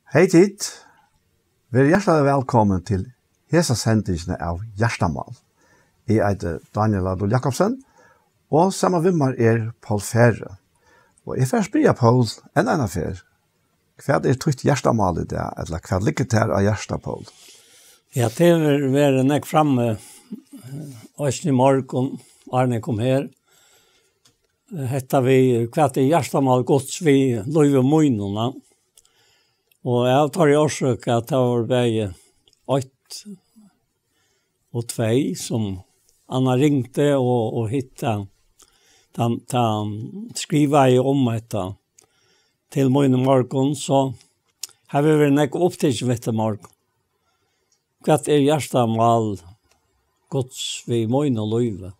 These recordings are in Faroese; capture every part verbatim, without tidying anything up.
Hey tit, verið hjartaliga vælkomin til hesa sendingina av Hjartamál. Eg eiti Daniel Adol Jakobsen, og saman við mær er Poul Færø. Og eg fari at spyrja Poul enn eina ferð, hvat er títt hjartamál í dag, ella hvat liggur tær á hjarta, Poul? Ja, tað hevur verið nógv frammi, eh, eisini í morgun, áðrenn eg kom her. Hetta við, hvat er hjartamál Guds við lívi mínum, ja? Og av teirri orsøk at tað var bæði eitt og tvey, sum Anna ringdi og, og hitt, ta, ta skrivaði um hetta til mín í morgun, so havi eg verið nógv upptikin við hetta í morgun. Hvat er hjartamál Guds við mínum lívi?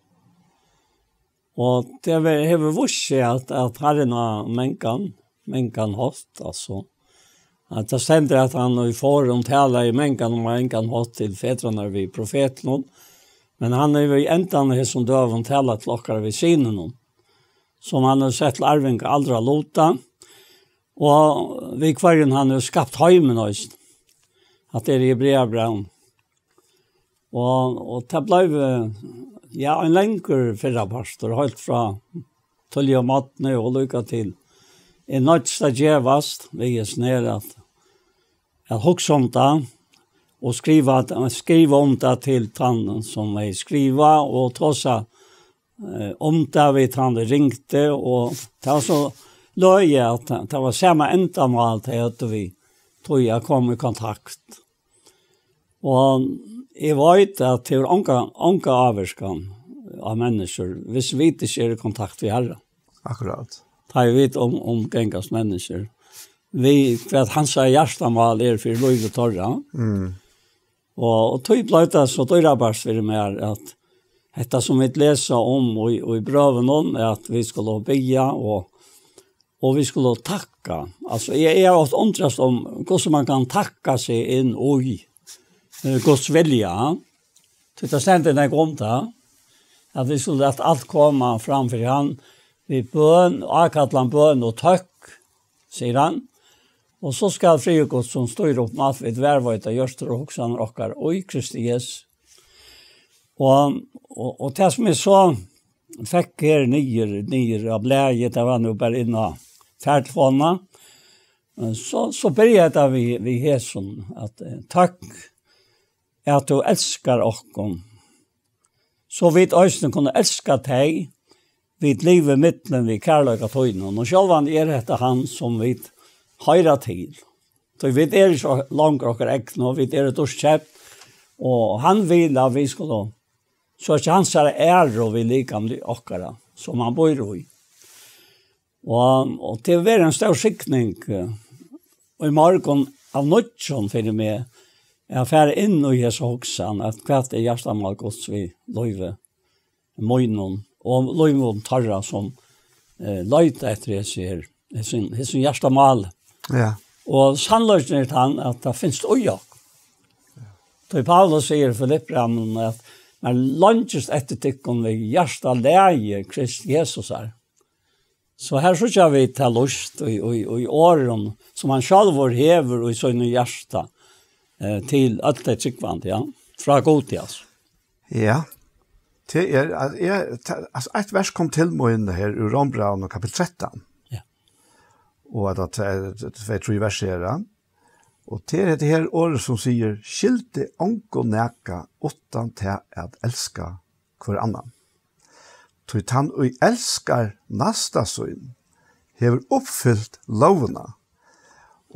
Og tað hevur, hevur víst seg, at, at Harrin á mangan, mangan hátt, altso. At tað stendur, at hann í forðum talaði mangan og mangan hátt til fedrarnar við profetunum, men hann hevur í endan á hesum døgum talað til okkara við syninum, sum hann hevur sett til arvingar allra luta, og við hvørjum hann hevur skapt heimin eisini. At tað er í Hebreabrævinum. Og, og tað bleiv, eh, ja, ein langur fyrrapartur, heilt frá tíðliga morgni og líka til. Eg noyddist at gevast við hesum her at, at hugsa um tað og skriva, skriva um tað til tann sum eg skriva og tosa, eh, um tað við tann eg ringdi, og tað var so løgið at tað, tað var sama endamál tey høvdu við tí at koma í kontakt. Og eg veit at tað hevur onga, onga ávirkan á menniskjur, viss vit ikki eru í kontakt við Harran. Akkurát. Tá eg veit um, umgangast menniskjur. Við hvat hansara hjartamál er fyri lívi teirra. Mm. Og, og tí bleiv tað so dýrabart fyri mær at hetta sum vit lesa um í, í brøvunum, er at vit skulu biðja og og vit skulu takka. Altso, eg, eg havi ofta undrast um, hvussu man kann takka seg inn í, eh, Guds vilja. Tí tað stendur nógv um tað, at vit skulu lata alt koma fram fyri hann, við bøn, ákallan, bøn og tøkk, sigur hann. Og so skal friður Guds, sum stýrir upp um alt vit varðveita hjørtur og hugsanir okkara í Kristi Jesu. Og, og, og tað sum eg so fekk her niður, niður á blaðið, tað var nú bara inn á fartelefonina. Men so, so byrjaði tað við, við hesum, at, eh, takk at tú elskar okkum, so vit eisini kunnu elska tey, vit liva í millum við kærleika tínum. Og sjálvandi er hetta hann sum vit hoyra til. Tí vit eru ikki longur okkara egnu, vit eru dýrkeypt, og hann vil at vit skulu so ikki hansara æru við likamið okkara, sum hann býr í. Og, og tað hevur verið ein stór signing, eh, í morgun av nýggjum fyri meg at fara inn í hesa hugsan, at hvat er hjartamál Guds við lívi mínum og lívi teirra, sum, eh, leita eftir hesi her, hesum, hesum hjartamáli. Ja. Og sannleikin er tann, at tað finst í okkum. Tí Paulus sigur í Filippibrævinum, at man leingist eftir tykkum við hjartalagi Krists Jesusar. So her síggja vit tað lýst í, í, í orðum, sum hann sjálvur hevur í sínum hjarta, eh, til øll tey trúgvandi, ja, frá Gudi, altso. Ja, tað er, at eg, ta-, altso, eitt vers kom til mín her úr Rómbrævinum, kapittul trettan. Ja. Og at tað er tvey, trý vers her, ja. Og tað er hetta her orðið sum sigur: "Skyldi ongum nakað uttan tað at elska hvør annan. Tí tann, ið elskar næsta sín, hevur uppfylt lógina."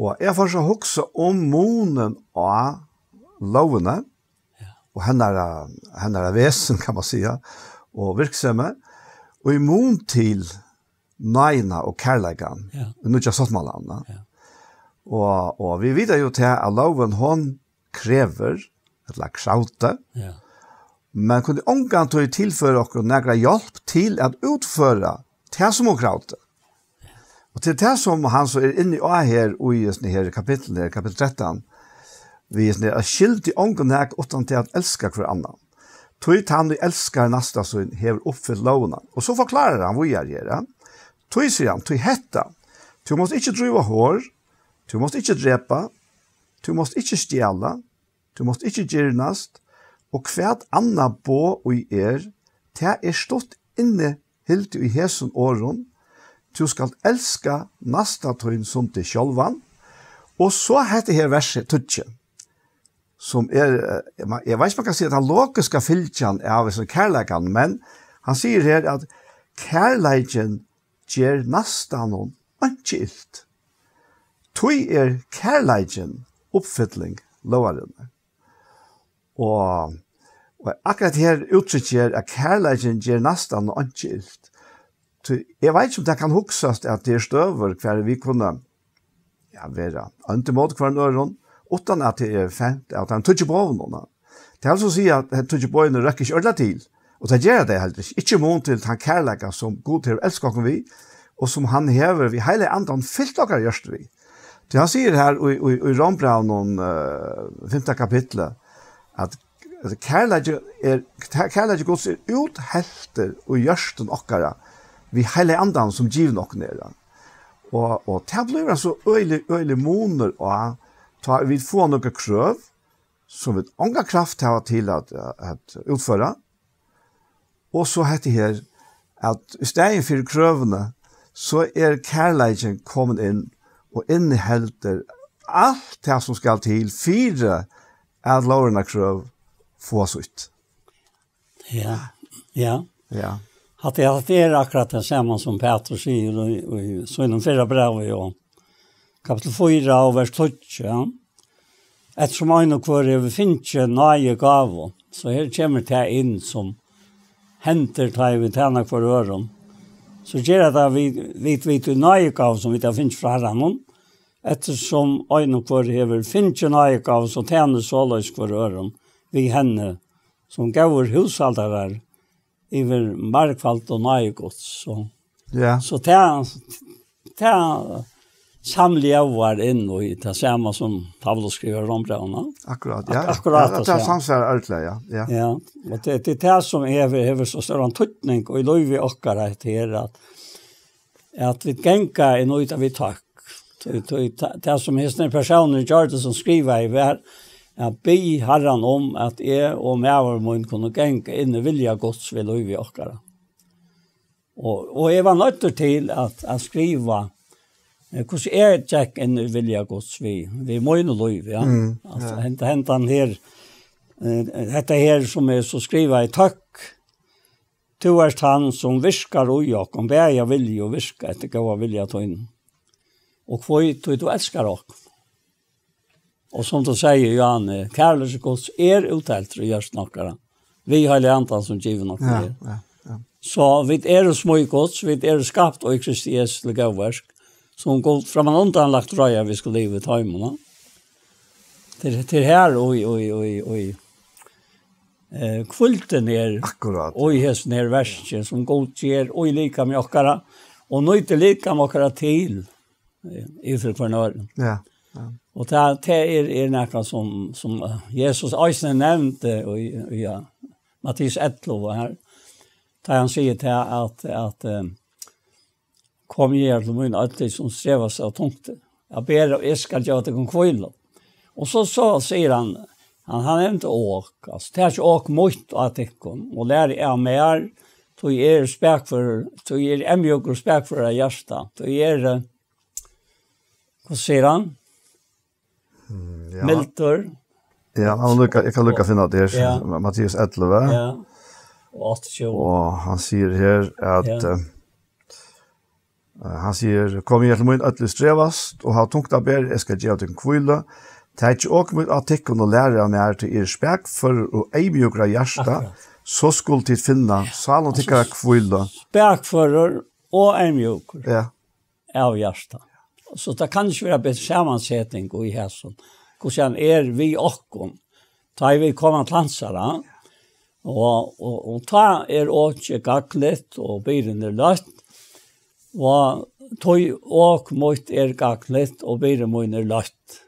Og eg fór so at hugsa um munin á lógini, ja, og hennara, hennara vesen, kann man siga, og virksemi, og í mun til náðina og kærleikan, ja, í nýggja sáttmálanum, ja. Ja. Og, og vit vita jú til at lógin, hon krevur, ella kravdi, ja, men kundi ongantíð tilføra okkum nakra hjálp til at útføra tað, sum hon kravdi. Og til tað, sum hann so er inni á her í hesum her kapitlinum, her, kapittul trettan, við hesum her, at skyldi ongum nakað uttan tað at elska hvør annan. Tí tann, ið elskar næsta sín, hevur uppfylt lógina. Og so forklárar hann víðari her, ja. Tí, sigur hann, tí hetta: "Tú mást ikki dríva hor, tú mást ikki drepa, Tú mást ikki stjala, tú mást ikki girnast, og hvat annað boð ið er, tað er stutt inni hildið í hesum orðum: Tú skalt elska næsta tín sum teg sjálvan. Og so hetta her versið tíggju, sum er, eh, man, eg veit ikki, man kann siga, at tann logiska fylgjan av hesum kærleikan, men hann sigur her, at kærleikin ger næstanum einki ilt. Tí er kærleikin uppfylling lógarinnar. Og, og akkurát her úttrykk her, at kærleikin ger næstanum einki ilt. Tí eg veit ikki, um tað kann hugsast, at tað er støður, hvar vit kunnu, ja, vera ónd ímóti hvørjum øðrum, uttan at tað er fent av teimum tíggju boðunum. Tað vil so siga, at hesi tíggju boðini røkka ikki ordiliga til. Og tað gera tey heldur ikki. Ikki í mun til tann kærleika, sum Gud hevur elskað okkum við, og sum hann hevur við heilaga andan fylt okkara hjørtu við. Tí hann sigur her í, í, í Rómbrævinum, eh, fimta kapitli, at, at kærleiki er, kær-, kærleiki Guds er útheltur í hjørtum okkara við heilaga andan, sum givin okkum er. Og, og tað blívur ein so øgiligur, øgiligur munur á, tá vit fáa nøkur krøv, sum vit onga kraft hava til at, at útføra. Og so hetta her, at í staðin fyri krøvini, so er kærleikin komin inn og inniheldur alt tað, sum skal til fyri at lógarnar krøv fáa sítt. Ja, ja. Ja. Hatta er, hatta er akkurát tað sama sum Pætur sigur í, í sínum fyrra brævi, og kapittul fýra og vers tíggju, ja. Eftirsum ein og hvør hevur fingið náðigávu, so her kemur tað inn sum hendir, tá ið vit tæna hvør øðrum. So ger tað, vit, vit, vit í náðigávu, sum vit hava fingið frá Harranum, eftirsum ein og hvør hevur fingið náðigávu, so tænir soleiðis hvør øðrum við henni, sum góðir húshaldarar yvir margfaldu náði Guds. So, ja, so tað, tað samljóðar inn í tað sama sum Paulus skrivar í Rómbrævinum. Akkurát, ja. Ak-, akkurát, ja, tað, tað sama. Samsvarar ordiliga, ja, ja. Ja, og tað, tað er tað sum hevur, hevur so stóran týdning í lívi okkara, hetta her, at at vit ganga í nýta við tøkk. Tí, tí, ta-, tað sum hesin persónurin gjørdi, sum skrivaði, var at biðja Harran um, at eg og maður mín kunnu ganga inn í vilja Guds við lívi okkara. Og, og eg var noyddur til at, at skriva, eh, hvussu eg gekk inn í vilja Guds við, við mínu lívi, ja. Mm, altso, ja. Hent-, hentan her, eh, hetta her sum er so skrivað í tøkk, Tú ert hann, sum virkar í okkum, bæði at vilja og virka eftir góða vilja tínum. Og hví, tí tú elskar okkum. Og sum tú sigur, Johanne, kærleiki Guds er útheltur í hjørtum okkara. Við heilaga andan, sum givin okkum er. Ja, ja, ja. So vit eru smíð Guds, vit eru skapt í Kristi Jesusi til góð verk, sum Gud frammanundan lagt til reiðar, vit skulu liva í teimum, ja. Til, til her og í, og í, og í, og í, eh, hvíldin er, akkurát, og í hesum her verki, sum Gud ger, og í likami okkara, og nýtir likami okkara til, eh, yvir fyri hvørjum øðrum. Ja, ja. Og tað, tað er, er nakað sum, sum, eh, Jesus eisini nevndi í, í, ja, Matteus ellivu her, tá hann sigur til at, at, eh, Kom, eg til mín, øll tit sum strevast av tungum at bera, og eg skal geva tykkum hvílu. Og so, so sigur hann, hann, hann nevndi ok, altso, takið ok mítt á tykkum, og lærið av mær, tí eg eri spakførur, tí eg eri eyðmjúkur og spakførur av hjarta, tí eg eri, eh, hvat sigur hann? Mm, ja. Mildur. Ja, hann líka, eg kann líka finna tað her. Ja. Matteus ellivu. Ja. Og átta tjúgu. Og hann sigur her at, ja, eh, eh, hann sigur, "Kom, eg til mín, øll tit strevast og hava tungt at bera, eg skal geva tykkum hvílu. Takið ok mítt á tykkum og lærið av mær, tí eg eri spakførur og eyðmjúkur av hjarta, akkurát, so skulu tit finna sálum tykkara hvílu." Spakførur og eyðmjúkur. Ja. Av hjarta. So tað kann ikki vera betri samanseting í hesum. Hvussu hann er við okkum, tá ið vit koma til hansara, og, og, og tá er okið gagnligt, og byrðin er løtt, og tí ok mítt er gagnligt, og byrði mín er løtt.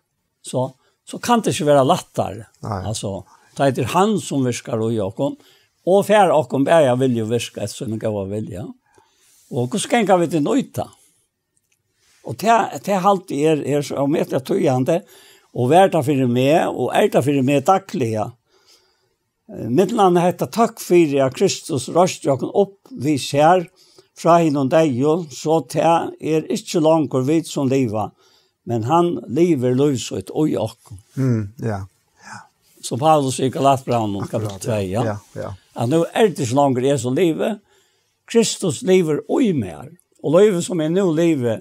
So, so kann tað ikki vera lættari. Nei. Altso, tá er tað hann sum virkar í okkum, og fær okkum bæði at vilja og virka eftir sínum góða vilja. Og hvussu ganga vit inn í tað? Og tað, tað haldi eg er, er so ómetaliga týðandi, og var tað fyri meg, og er tað fyri meg dagliga. Eh, millum annað hetta: Takk fyri at Kristus reisti okkum upp við sær frá hinum deyðu, so tað er ikki longur vit sum liva, men hann livir lív sítt í okkum. Mm, ja. Ja. Sum Paulus í Galatbrævinum, akkurát, kapitel tvey, ja. Ja, ja. At nú er tað ikki longur eg sum livi, Kristus livir í mær. Og lívið sum eg nú livi,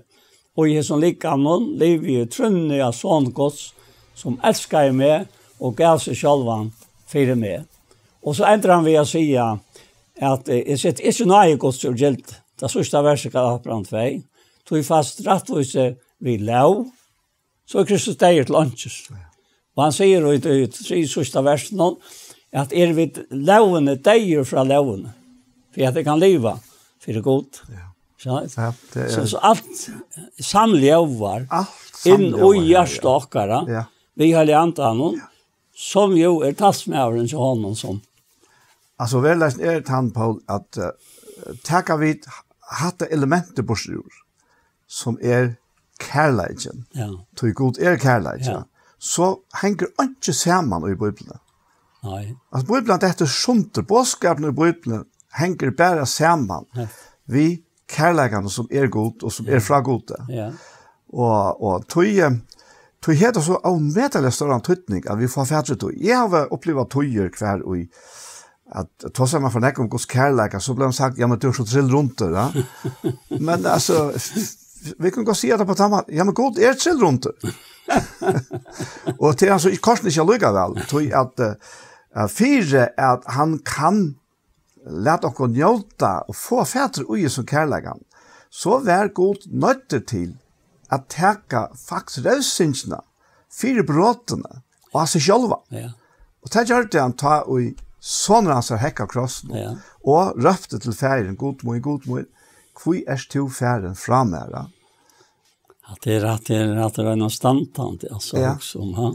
og í hesum likamum, livi eg í trúnni av Son Guds, sum elskaði meg og gav seg sjálvan fyri meg. Og so endar hann við at siga, at, eh, eg seti ikki náði Guds úr gildi. Tað síðsta versið, Galatbrævinum tvey. Tí fæst rættvísi við lóg, so er Kristus deyður til einkis. Ja. Og hann sigur í, í, í síðsta versinum, at er vit lógini deyður frá lógini, fyri at eg kann liva fyri Gud. Ja. So, ja, tað er, so, so alt samljóðar, alt inn samljóðar í her, hjarta, ja, okkara, ja, við Heilaga Andanum, ja, sum jú er talsmaðurin hjá honum sum. Altso, veruleikin er tann, Poul, at, eh, taka vit hatta elementið burtur úr, sum er kærleikin. Ja. Tí Gud er kærleiki. Ja. So hongur einki saman í Bíbliuni. Nei. Altso, Bíblian dettur sundur. Boðskapurin í Bíbliuni hongur bara saman, ja, við kærleikan, sum er Gud og sum er, ja, frá Gudi. Ja. Og, og tí, eh, tí hevur tað so ómetaliga stóran týdning, at vit fáa fatur í tí. Eg havi upplivað tíðir hvar í at tosa man for nógv um Guds kærleika, so bleiv man sagt, "Ja, men tú ert so trillrundur, ja." Men altso, vit kunnu gott siga tað á tann mátan, "Ja, men Gud er trillrundur." Og tað er hann so í kortini ikki allíkavæl, tí at, eh, at fyri at hann kann lata okkum njóta og fáa fatur í hesum kærleikanum, so var Gud noyddur til at taka faktiskt revsingina fyri brotini á seg sjálvan. Ja. Og tað gjørdi hann, tá ið sonur hansara hekk á krossinum, ja, og rópti til Faðirin, "Gud mín, Gud mín, hví ert tú farin frá mær?" Ja, tað er, tað er, tað er ein standandi, altso, ja, hugsa um, ha?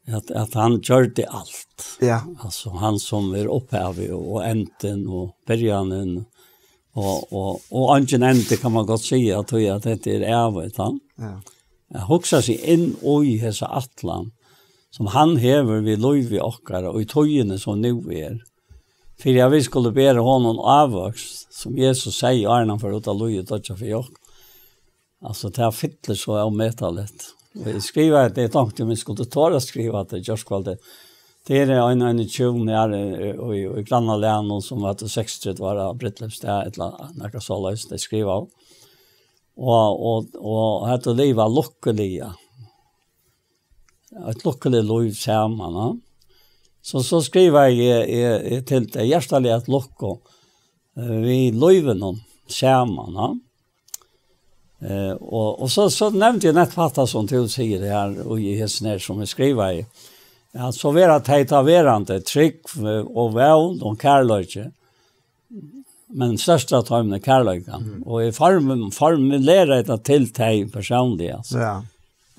Ja. At, at hann gjørdi alt. Ja. Altso, hann sum er upphavið og, og endin og byrjanin og, og, og eingin endi, kann man gott siga, at, at hetta er ævigt, ha? Ja. At hugsa seg inn í hesa ætlan, sum hann hevur við lívi okkara og í tíðini, sum nú er. Fyri at vit skulu bera honum ávøkst, sum Jesus segði, áðrenn hann fór út at líða og doyggja fyri okkum. Altso, tað fyllir so ómetaligt. Og eg skrivaði tað, eg tonkti, um eg skuldi tora at skriva tað í gjárkvøldið. Tað er ein, ein tjúgu her í, í, í grannalagnum, sum var til seksogtretivu ára brúdleypsdag, ella nakað soleiðis, tey skrivaðu. Og, og, og høvdu livað lukkuliga. Eitt lukkuligt lív saman, ja. So, so skrivaði eg, eg, eg til tey hjartaliga til lukku, eh, við lívinum saman, ja. Eh, og, og so, so nevndi eg nettopp hatta sum tú sigur her, og í hesum her sum eg skrivaði, ja, so vera tey tá verandi, trúgv og vón og kærleiki, men størsta av teimum er kærleikan. Mm. Og eg form-, formuleraði tað til tey persónliga, altso. Ja.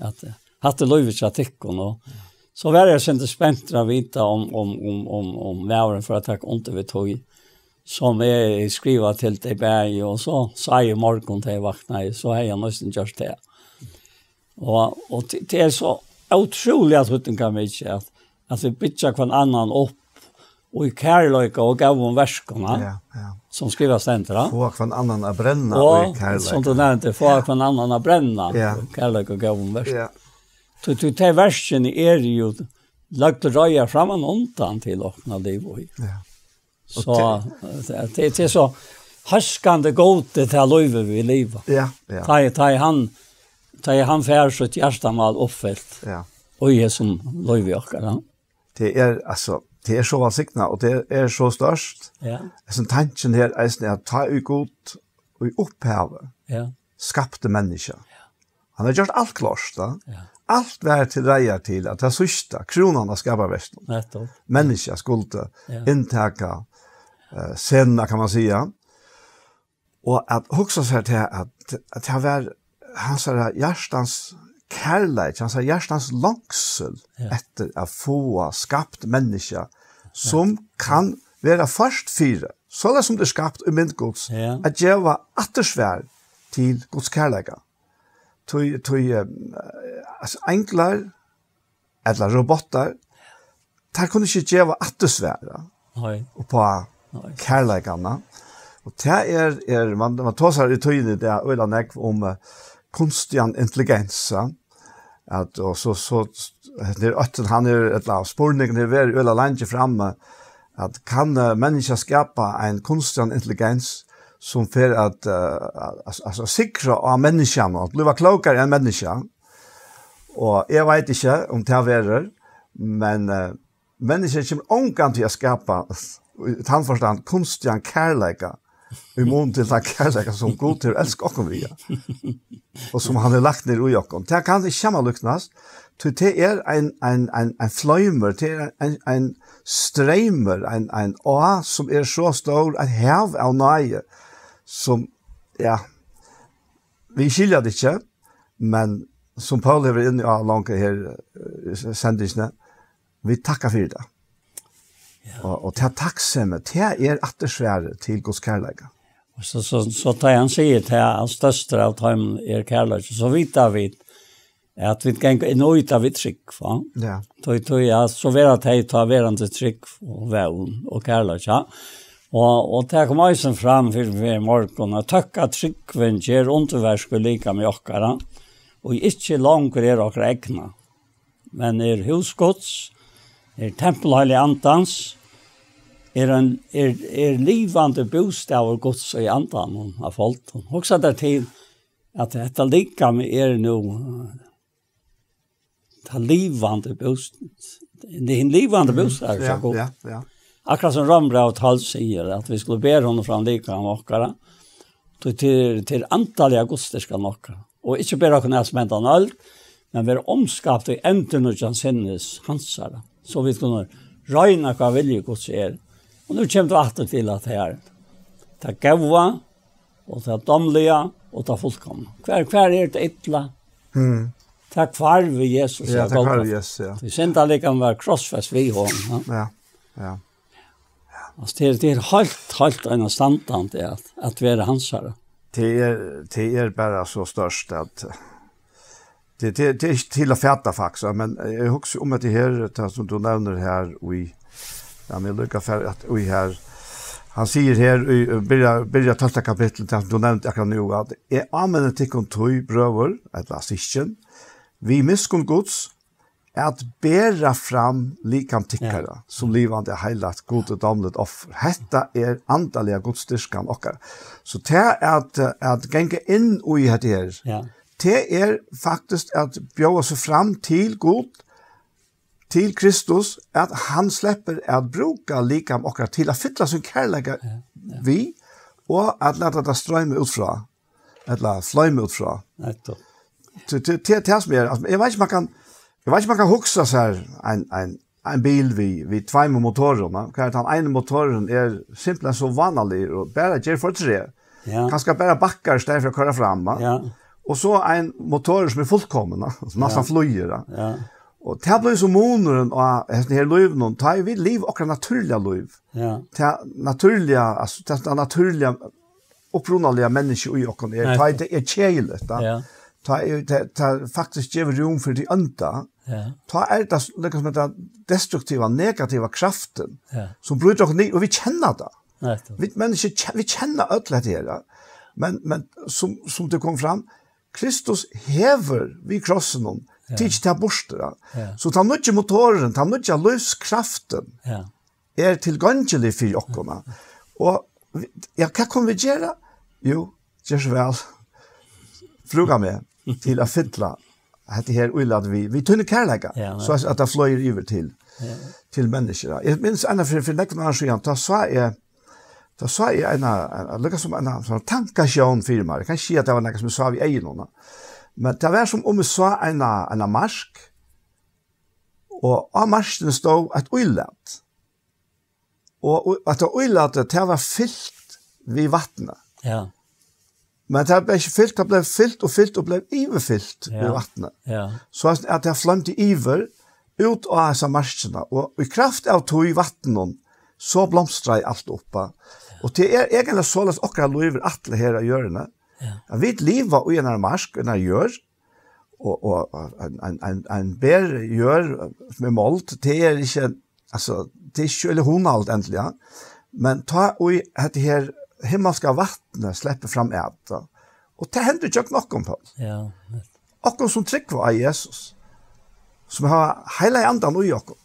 At, eh, hatta er lívið hjá tykkum, og so var eg eitt sindur spentur at vita um, um, um, um, um maðurin fór at taka undir við tí, sum eg skrivaði til tey bæði, og so sá eg í morgun, tá eg vaknaði, so hevði hann eisini gjørt tað. Og, og t-, tað er so ótrúliga týdningarmikið, at, at vit byggja hvønn annan upp í kærleika og góðum verkum, ha? Ja, ja. Sum skrivað stendur, ha? Fáa hvønn annan at brenna í kærleika. Og, sum tú nevndi, fáa, ja, hvønn annan at brenna, ja, í kærleika og góðum verkum. Ja. Tí, tí tey verkini eru jú løgd reiðar framman undan til okkum at liva í. Ja. Og so, tað, tað, tað er so hóskandi góði tað lívið vit liva. Ja, ja. Tá ið, tá ið hann, tá ið hann fær sítt hjartamál uppfylt, ja, í hesum lívi okkara. Tað er, altso, tað er so vælsignað, og tað er so stórt. Ja. Hesin tankin her, eisini, at tá ið Gud í upphavi, ja, skapti menniskja. Hann hevur gjørt alt klárt, tá. Ja. Alt var til reiðar til, at tað síðsta, krúnan av skaparverkinum. Nettopp. Menniskja skuldi, ja, inntaka, eh, scenuna, kann man siga. Og at hugsa sær til, at, at tað var hansara hjartans kærleiki, hansara hjartans longsul, ja, eftir at fáa skapt menniskja, sum, ja, kann vera ført fyri, soleiðis sum tað er skapt í mynd Guds, ja, at geva aftursvar til Guds kærleika. Tí, tí, eh, altso, einglar ella robotar, teir kunnu ikki geva aftursvar, ja, Nei. upp á Nei. kærleikan. Og tað er, er man, man tosar í tíðini, tað er øgiliga nógv um, eh, kunstigan intelligens, ja. At, og so, so, her er, hann er, ella spurningurin er verið øgiliga langt framme, at kann, eh, menniskja skapa ein kunstigan intelligens, sum fer at, eh, at, at, at sigra á menniskjan og blíva klókari enn menniskja? Og eg veit ikki, um tað verður, men, eh, menniskjan kemur ongantíð at skapa, í tann forstand, kunstigan kærleika, í mun til tann kærleika, sum Gud hevur elskað okkum við, og sum hann hevur lagt niður í okkum. Tað kann ikki samanlíknast, tí tað er ein, ein, ein, ein floymur, tað er ein, ein, ein streymur, ein, ein á, sum er so stór, eitt hav av náði, sum, ja, vit skilja tað ikki, men sum Paul hevur inni á longu her, eh, sendingina, vit takka fyri tað. Ja. Og, og tað takksemi, tað er aftursvarið til Guds kærleika. Og so, so, so tá hann sigur, tað er størsta av teimum er kærleiki, so vita vit at vit ganga inn í tað við trúgv, va? Ja. Tí, tí, ja, so verða tey tá verandi trúgv og vón og kærleiki, ja. Og, og tað kom eisini fram fyri, fyri morgun, at tøkk at trúgvin ger undurverk í likami okkara, og ikki longur er okkara egna, men er hús Guds, er tempul Heilaga Andans, er ein, er, er livandi bústaður Guds í andanum av foldum. Hugsa tær til, at hetta likami er nú, eh, tað livandi búst-, tað er hin livandi Mm, bústaður hjá ja, Gud. ja, ja. Akkurát sum Rómbrævið tólv sigur, at vit skulu bera honum fram likam okkara, tí til, til andaliga gudsdýrkan okkara. Og ikki bera okkum at sum hendan øld, men vera umskapt í endurnýggjan sinnis hansara, so vit kunnu royna, hvat vilji Guds er. Og nú kemur tú aftur til at her, tað góða, og tað dámliga, og tað fullkomna. Hvar, hvar er tað illa? Mm. Tað hvarv við Jesus, Ja, ja, tað hvarv Golgata. Jesus, ja. Tí syndalikamið var krossfest við honum, ja. Ja, ja. Altso, tað er, tað er heilt, heilt einastandandi at, at vera hansara. Tað er, tað er bara so stórt at tað, tað, tað er ikki til at fata, faktiskt, men eg hugsi um hetta her, tað sum tú nevnir her, í, ja, men líka fer at, í her, hann sigur her, í, byrja, byrja tólvta kapittul, tað sum tú nevndi akkurát nú, at eg áminni tykkum tí, brøður, ella systkin, við miskunn Guds, at bera fram likam tykkara Ja. sum livandi, heilagt, Gudi dámligt offur. Hetta er andaliga gudsdýrkan okkara. So tað at, at ganga inn í hetta her, Ja. tað er faktiskt at bjóða seg fram til Gud, til Kristus, at hann sleppur at brúka likam okkara til at fylla sín kærleika Ja, ja. við, og at lata tað stroyma út frá, ella floyma út frá. Nettopp. Til, til, til, til sum er, altso, eg veit ikki, man kann, eg veit ikki, man kann hugsa sær ein, ein, ein bil við, við tveimum motorum, va? Hvar tann eini motorurin er simpelthen so vánaligur og bara ger fortreð. Ja. Kanska bara bakkar í staðin fyri at koyra fram, va? Ja. Og so ein motorur sum er fullkomin, va? Sum næstan Ja. flýgur, va? Ja. Og tað blívur so munurin á hesum her lívinum, tá ið vit liva okkara natúrliga lív. Ja. Tað natúrliga, altso, tað, tað natúrliga, upprunaliga menniskja í okkum er, Nei, tá ið tað er keðiligt, tá, Ja. tá er, tað, tað faktiskt gevur rúm fyri tí ónda, Ja. tá er tað s-, líka sum hetta destruktiva, negativa kraftin, Ja. sum brýtur okkum niður, og vit kenna tað. Nettopp. Vit menniskju ke-, vit kenna øll hetta her, ja. Men, men sum, sum tað kom fram, Kristus hevur við krossinum Ja. tikið tað burtur, ja. Ja. So tann nýggi motorurin, tann nýggja lívskraftin Ja. er tilgongilig fyri okkum, ja. Og vi-, ja, hvat kunnu vit gera? Jú, ger so væl. Brúka meg til at fylla hetta her ílat við, við tínum kærleika, Ja, nei. so at, at tað flýgur yvir til, Ja. til menniskju, ja. Eg minnist eina fyri, fyri nógvum árum síðan, tá sá eg, tá sá eg eina, eina, líka sum eina, sovorðna tankasjón fyri mær. Eg kann ikki siga at tað var nakað sum eg sá við eygunum, men tað var sum um eg sá eina, eina mark, og á markini stóð eitt ílat. Og, og at tað ílatið, tað var fylt við vatni. Ja. Men tað bleiv ikki fylt, tað bleiv fylt og fylt og bleiv yvirfylt Ja. við vatni. Ja. So at, at tað floymdi yvir út á hesa markina. Og í kraft av tí vatninum, so blomstraði alt upp, va? Og tað er eigentliga soleiðis okkara lív er ætlað her á jørðini. Ja. At vit liva í einari mark, einari jørð, Og, og, og ein, ein, ein, ein ber jørð, eh, sum er mold, tað er ikki, altso, tað er ikki øgiliga hugnaligt endiliga, men tá ið hetta her himmalska vatnið sleppur fram at, og tað hendir gjøgnum okkum, Paul. Ja. Okkum sum trúgva á Jesus, sum hava Heilaga Andan í okkum,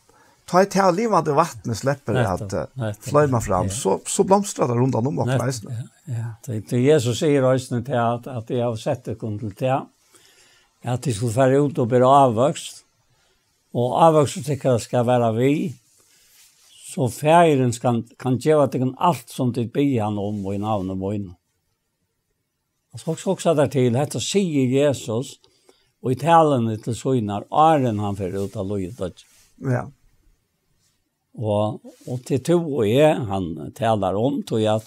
tá ið tað livandi vatnið sleppur Nettupp, at, eh, nettupp, floyma fram, ja. So, so blomstrar tað rundan um okkum Nettupp, eisini. Ja, ja. Tí, tí Jesus sigur eisini til at, at eg havi sett tykkum til tað, at tit skulu fara út og bera ávøkst, og ávøkstur tykkara skal vera við, so Faðirin skal, kann geva tykkum alt, sum tit biðja hann um í navni mínum. Og so hugsa, hugsa tær til, hetta sigur Jesus í taluni til sínar, áðrenn hann fer út at líða døgg. Ja. Og, og til tú og eg, hann talar um, tí at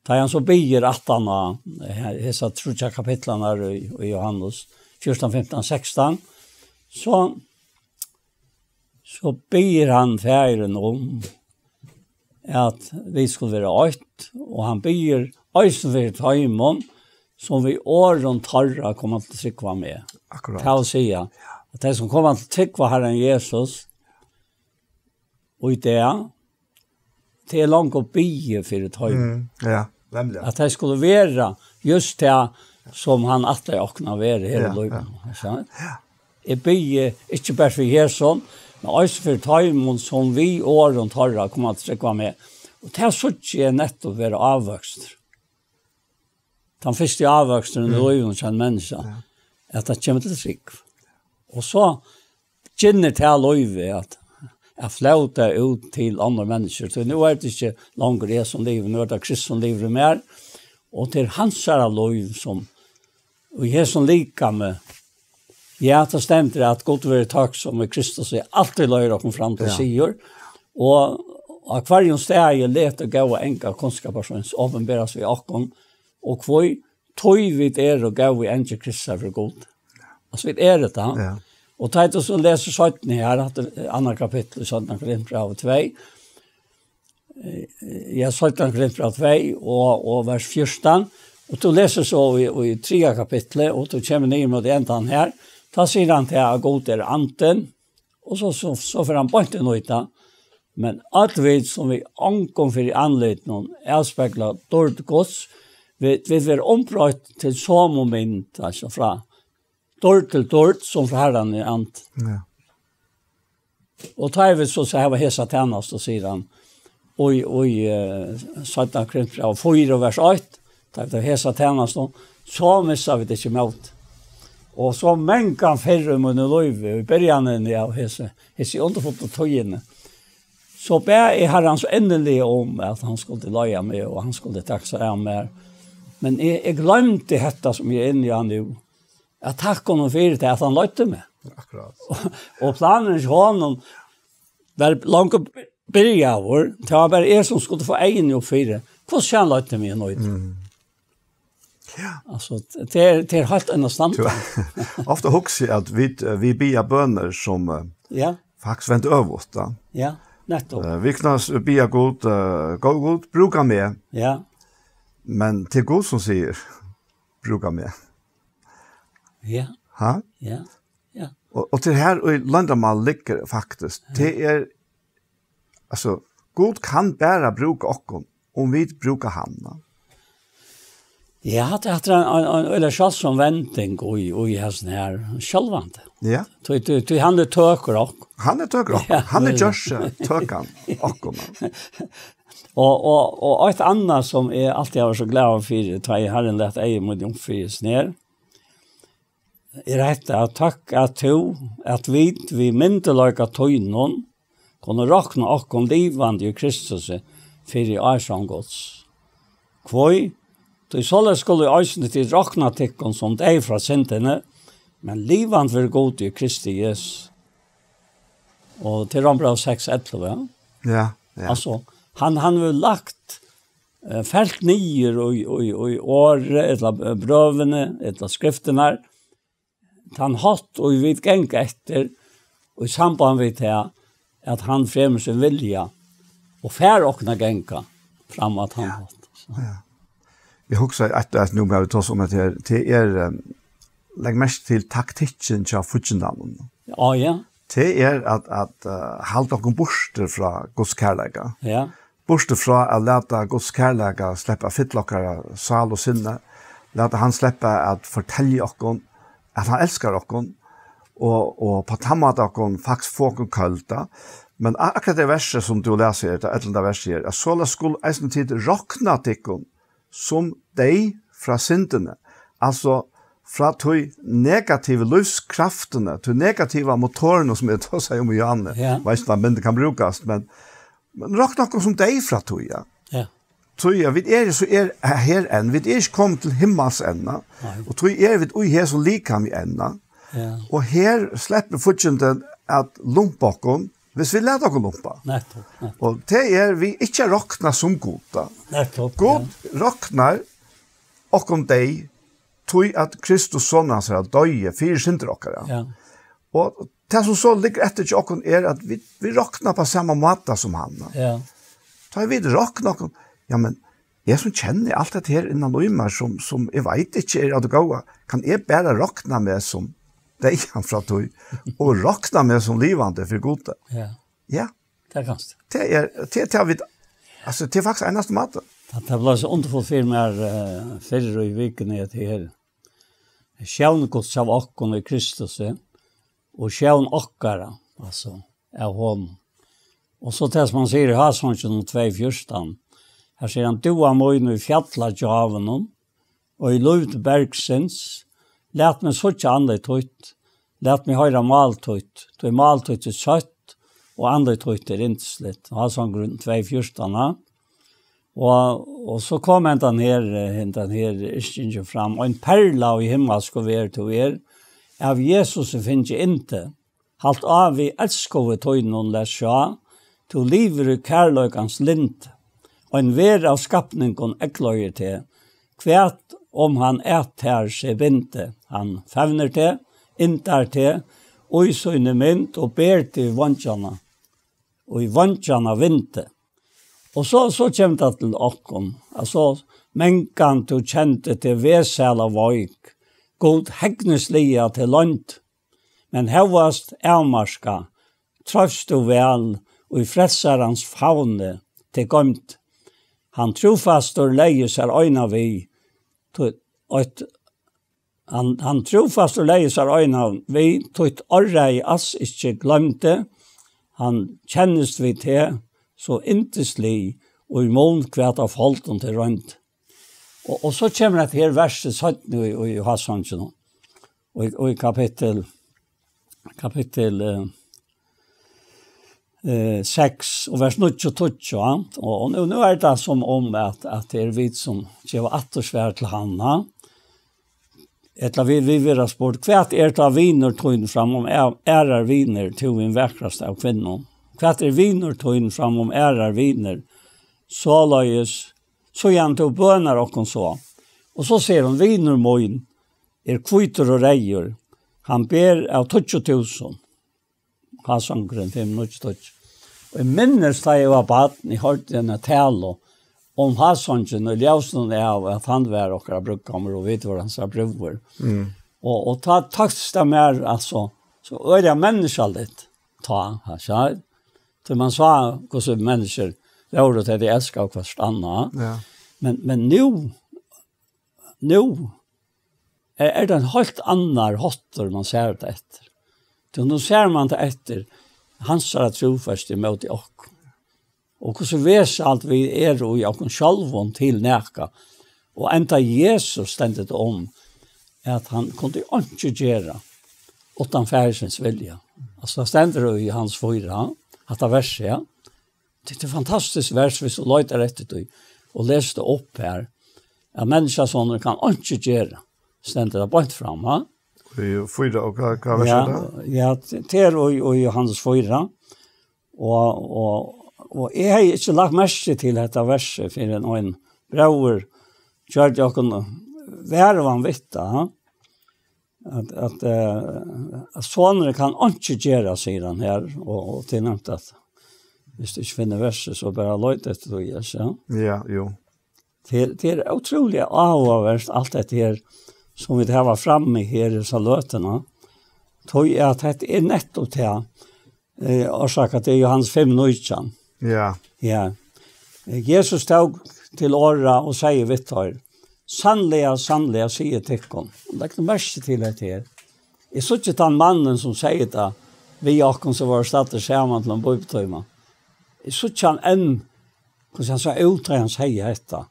tá hann so biður aftan á, eh, hesa tríggjar kapitlarnar í, í Jóhannes fjúrtan, fimtan, sekstan, so, so biður hann Faðirin um, at vit skulu vera eitt, og hann biður eisini fyri teimum, sum við orðum teirra koma til trúgv á meg. Akkurát. Tað vil siga, at tey, sum koma til trúgv á Harran Jesus, og í dag, tað er longu biðið fyri teimum. Mm, ja, nemliga. At tey skulu vera júst tað, sum hann ætlaði okkum at vera her í Ja, lívinum, ja. Ikki sant? Ja. Eg biði ikki bara fyri hesum, men eisini fyri teimum, sum við orðum teirra koma til trúgv á meg. Og tað síggi eg nettupp vera ávøkstur. Tann fyrsti ávøksturin í Mm. lívinum hjá einum menniskja, Ja. at tað kemur til trúgv. Og so kynnir tað lívið at, at flóta út til onnur menniskju. So nú er tað ikki longur eg sum livir, nú er tað Kristus sum livir í mær. Og tað er hansara lív sum, og í hesum likami, ja, tað stendur at Gud verður takksom í Kristus, ið altíð leiðir okkum fram til Ja. sigur. Og á hvørjum stað letur góða anga kunnskapar síns opinberast við okkum, og hví, tí vit eru góðir angir Kristusar fyri Gud. Altso, vit eru tað. Ja. Og tá tú so lesur seinni her, at annað kapittul í seinna Korintbrævi tvey, eh, ja, seinna Korintbrævi tvey og, og vers fjúrtan, og tú lesur so í, í triðja kapitli, og tú kemur niður móti endan her, tá sigur hann til at Gud er andin, og so, so, so fer hann beint inn í tað. Men øll vit, sum við ongum fyri andlitinum avspegla dýrd Guds, vit, vit verða umbroytt til somu mynd, altso frá dýrd til dýrd, sum frá Harran er and. Ja. Og tá ið vit so, so hava hesa tænastu, sigur hann, og í, og í, eh, seinna Korintbræv fýra, vers eitt, tá vit hava hesa tænastu, so missa vit ikki mót. Og so mangan ferð í mínum lívi, í byrjanini av hesi, hesi undurfullu tíðini, so bað eg Harran so inniliga um, at hann skuldi leiða meg, og hann skuldi taka sær av mær. Men eg, eg gloymdi hetta, sum eg eri inni á nú. At takka honum fyri tað, at hann leiddi meg. Akkurát. Og, og planurin hjá honum var longu byrjaður. Tað var bara eg, sum skuldi fáa eyguni upp fyri, hvussu hann leiddi meg inn í tað. Mm. Ja. Altso, tað er, tað er heilt einastandi. Tú, ofta hugsi eg at vit, eh, vit biðja bønir sum, eh, Ja. faktiskt venda øvugt, tá. Ja, nettupp. Eh, vit kunnu s-, biðja Gud, eh, "Góði Gud, brúka meg." Ja. Men tað er Gud sum sigur, "Brúka meg." Ja. Ha? Ja. Ja. Og, og tað er her, og loyndarmálið liggur faktiskt. Ja. Tað er, altso, Gud kann bara brúka okkum, um vit brúka hann, va? Ja, tað er ein, ein, ein, ella sjáldsom vending í, í hesum her sjálvandi. Ja. Tí, tí, tí hann er tøkur okkum. Hann er tøkur okkum. Ja. Hann er gjørt seg tøkan okkum, va? Og, og, og eitt annað sum eg altíð havi verið so glaður fyri, tá ið Harrin læt eyga míni upp fyri hesum her, er hetta, at takk at tú, at vit við myndugleika tínum kunnu rokna okkum livandi í Kristusi fyri ásjón Guds. Hví? Tí soleiðis skulu eisini tit rokna tykkum sum deyð frá syndini, men livandi fyri Gud í Kristi Jesusi. Og til Rómbræv seks ellivu, ja. Ja, ja. Altso, hann, hann hevur lagt, eh, felt niður í, í, í orðið, ella, eh, brøvini, ella skriftirnar, tann hátt, og vit ganga eftir, og í samband við tað, at hann fremur sín vilja, og fær okkum at ganga fram á tann Ja. hátt. Ja. Eg hugsi at, at nú, har vit tosa um at her, tað er, eh, legg merki til taktikkin hjá fíggindanum. Á, ja. Tað er at, at, eh, halda okkum burtur frá Guds kærleika. Ja. Burtur frá at lata Guds kærleika sleppa at fylla okkara sál og sinni. Lata hann sleppa at fortelja okkum, at hann elskar okkum. Og, og på tann máta okkum faktiskt fáa okkum køld, tá. Men a-, akkurát tað versið, sum tú lesur her, tað ellivta versið her, at soleiðis skulu eisini tit rokna tykkum sum deyð frá syndini, altso frá tí negativu lívskraftini, tí negativa motorinum, sum eg tosaði um í áðni. Ja. Veit ikki, um tað myndin kann brúkast, men, men rokna okkum sum deyð frá tí, ja. Ja. Tí, ja, vit eru so er her enn, vit eru ikki komin til himmals enn, ja. Nei. Og tí eru vit í hesum likami enn, ja. Ja. Og her sleppur fíggindin at lumpa okkum, hvis vit lata okkum lumpa. Nettopp, nettopp. Og tað er vit ikki at rokna sum Gud, tá. Nettopp, Gud ja. Roknar okkum deyð, tí at Kristus sonur hansara doyði fyri syndir okkara. Ja. Og tað sum so liggur eftir hjá okkum er at vit, vit rokna á sama máta sum hann. Ja. Tá vit rokna okkum, ja, men eg sum kenni alt hetta her innan í mær sum, sum eg veit ikki er av tí góða, kann eg bara rokna meg sum deyðan frá tí og rokna meg sum livandi fyri Gud. Ja. Ja. Tað kanst. Tað er, tað, tað vit, altso, tað er faktiskt einasti máti. Tað, tað bleiv so undurfult fyri mær, eh, fyrr í vikuni, at her sjón Guds av okkum í Kristus, eh, og sjón okkara, altso, av honum. Og so tað sum hann sigur í Hásanginum tvey fjúrtan, her sigur hann: "Dúgva mín í fjalladjávunum, og í lívd bergsins, lat meg síggja andlit títt, lat meg hoyra mál títt, tí mál títt er søtt, og andlit títt er yndisligt." Hásangurin tvey fjúrtan, ja. Og, og so kom hendan her, eh, hendan her yrkingin fram: "Ein perla í himmalsku verð tú er, av Jesusi fingið yndi. Halt á við elskaða tínum, lat sjá, tú livir í kærleikans lyndi. Ein verð av skapningum eygleiðir teg. Hvat um hann at tær seg bindi? Hann fevnir teg, yndar teg, í síni mynd og ber teg í veingjanna, og í veingjanna vindi." Og so, so kemur tað til okkum. Altso, mangan tú kendi teg vesæla veik, Gud hegnisliga til longd, men hóast avmarkað, treivst tú væl, í frelsarans favni teg goymd. Hann trúfastur legði sær eina við, tí eitt Hann, hann trúfastur legði sær eina við, títt áræði als ikki gloymdi. Hann kennist við teg, so yndislig, og í mun hvat av foldum teg royndi. Og, og so kemur hetta her versið seinni í, í Hásanginum. Og í, og í kapittul, kapittul, eh, eh, seks og vers níggju og tíggju, ja. Og, og nú, nú er tað sum um at, at tað er vit sum geva aftursvar til hann, ja. Ella vit, vit verða spurd: "Hvat er tá vinur tín fram um æ-, aðrar vinir, tú hin vakrasta av kvinnum? Hvat er vinur tín fram um aðrar vinir, soleiðis, síðan tú bønar okkum so?" Og so sigur hon: "Vinur mín er hvítur og reyður, hann ber av tíggju túsund." Hásangurin fimm, níggju, tíggju. Og eg minnist, tá eg var barn, eg hoyrdi eina talu um hásangin í ljósinum av, at hann var okkara brúðgómur, og vit vóru hansara brúður. Mm. Og, og tá tókst tað mær, altso, so øgiliga menniskjaligt, tá, altso, tí man sá, hvussu menniskjur vóru, tá tey elskaðu hvørt annað. Ja. Men, men nú, nú er, er tað ein heilt annar háttur, man sær tað eftir. Tí nú sær man tað eftir hansara trúfesti móti okkum. Og hvussu vesæl vit eru í okkum sjálvum til nakað. Og enda Jesus stendur tað um, at hann kundi einki gera uttan Faðirsins vilja. Altso, tað stendur í Jóhannes fýra, hatta versið, ja. Tað er eitt fantastiskt vers, viss tú leitar eftir tí, og lesur tað upp her, at Menniskjusonurin kann einki gera, stendur tað beint fram, ha? Í fýra, og hvat, hvat vers Ja, er tað? Ja, t-, tað er í, í Jóhannes fýra, og, og, og eg hevði ikki lagt merki til hetta versið fyrr enn ein bróðir gjørdi okkum varðan við tað, ha? At, at, eh, at sonurin kann einki gera, sigur hann her, og, og tað er nevnt at viss tú ikki finnur versið, so bara leit eftir tí, ja, so. Ja, jú. Tað er, tað er ótrúliga áhugavert, alt hetta her, sum vit hava frammi her í hesa løtuna, tí at hetta er nettupp tað, eh, orsaka, tað er Jóhannes fimm nítjan. Ja. Ja. Jesus tók til orða og segði við teir: Sannliga, sannliga, sigi eg tykkum. Og legg nú merki til hetta her. Eg síggi tann mannin, sum segði tað við okkum, sum vóru staddir saman til ein bíbliutíma. Eg síggi hann enn, hvussu hann sá út, tá hann segði hetta.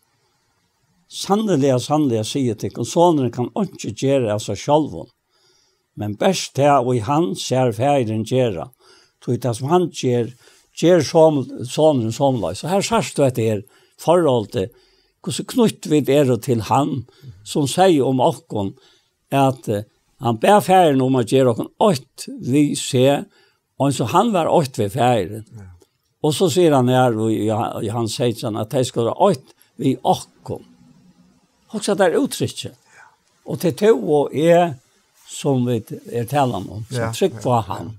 Sannliga, sannliga, sigi eg tykkum, sonurin kann einki gera av sær sjálvum, men bert tað, ið hann sær faðirin gera, tí tað, sum hann ger, ger som-, sonurin somuleiðis. Og her sært tú hetta her forholdið, hvussu knýtt vit eru til hann, sum segði um okkum, at, eh, hann bað faðirin um at gera okkum eitt við seg, og eins og hann var eitt við faðirin. Ja. Og so sigur hann her í, í, í Jóhannes seytjan, at tey skulu vera eitt við okkum. Hugsa tær úttrykki. Og til tú og eg, sum vit er talan um, sum Ja, trúgva ja, hann.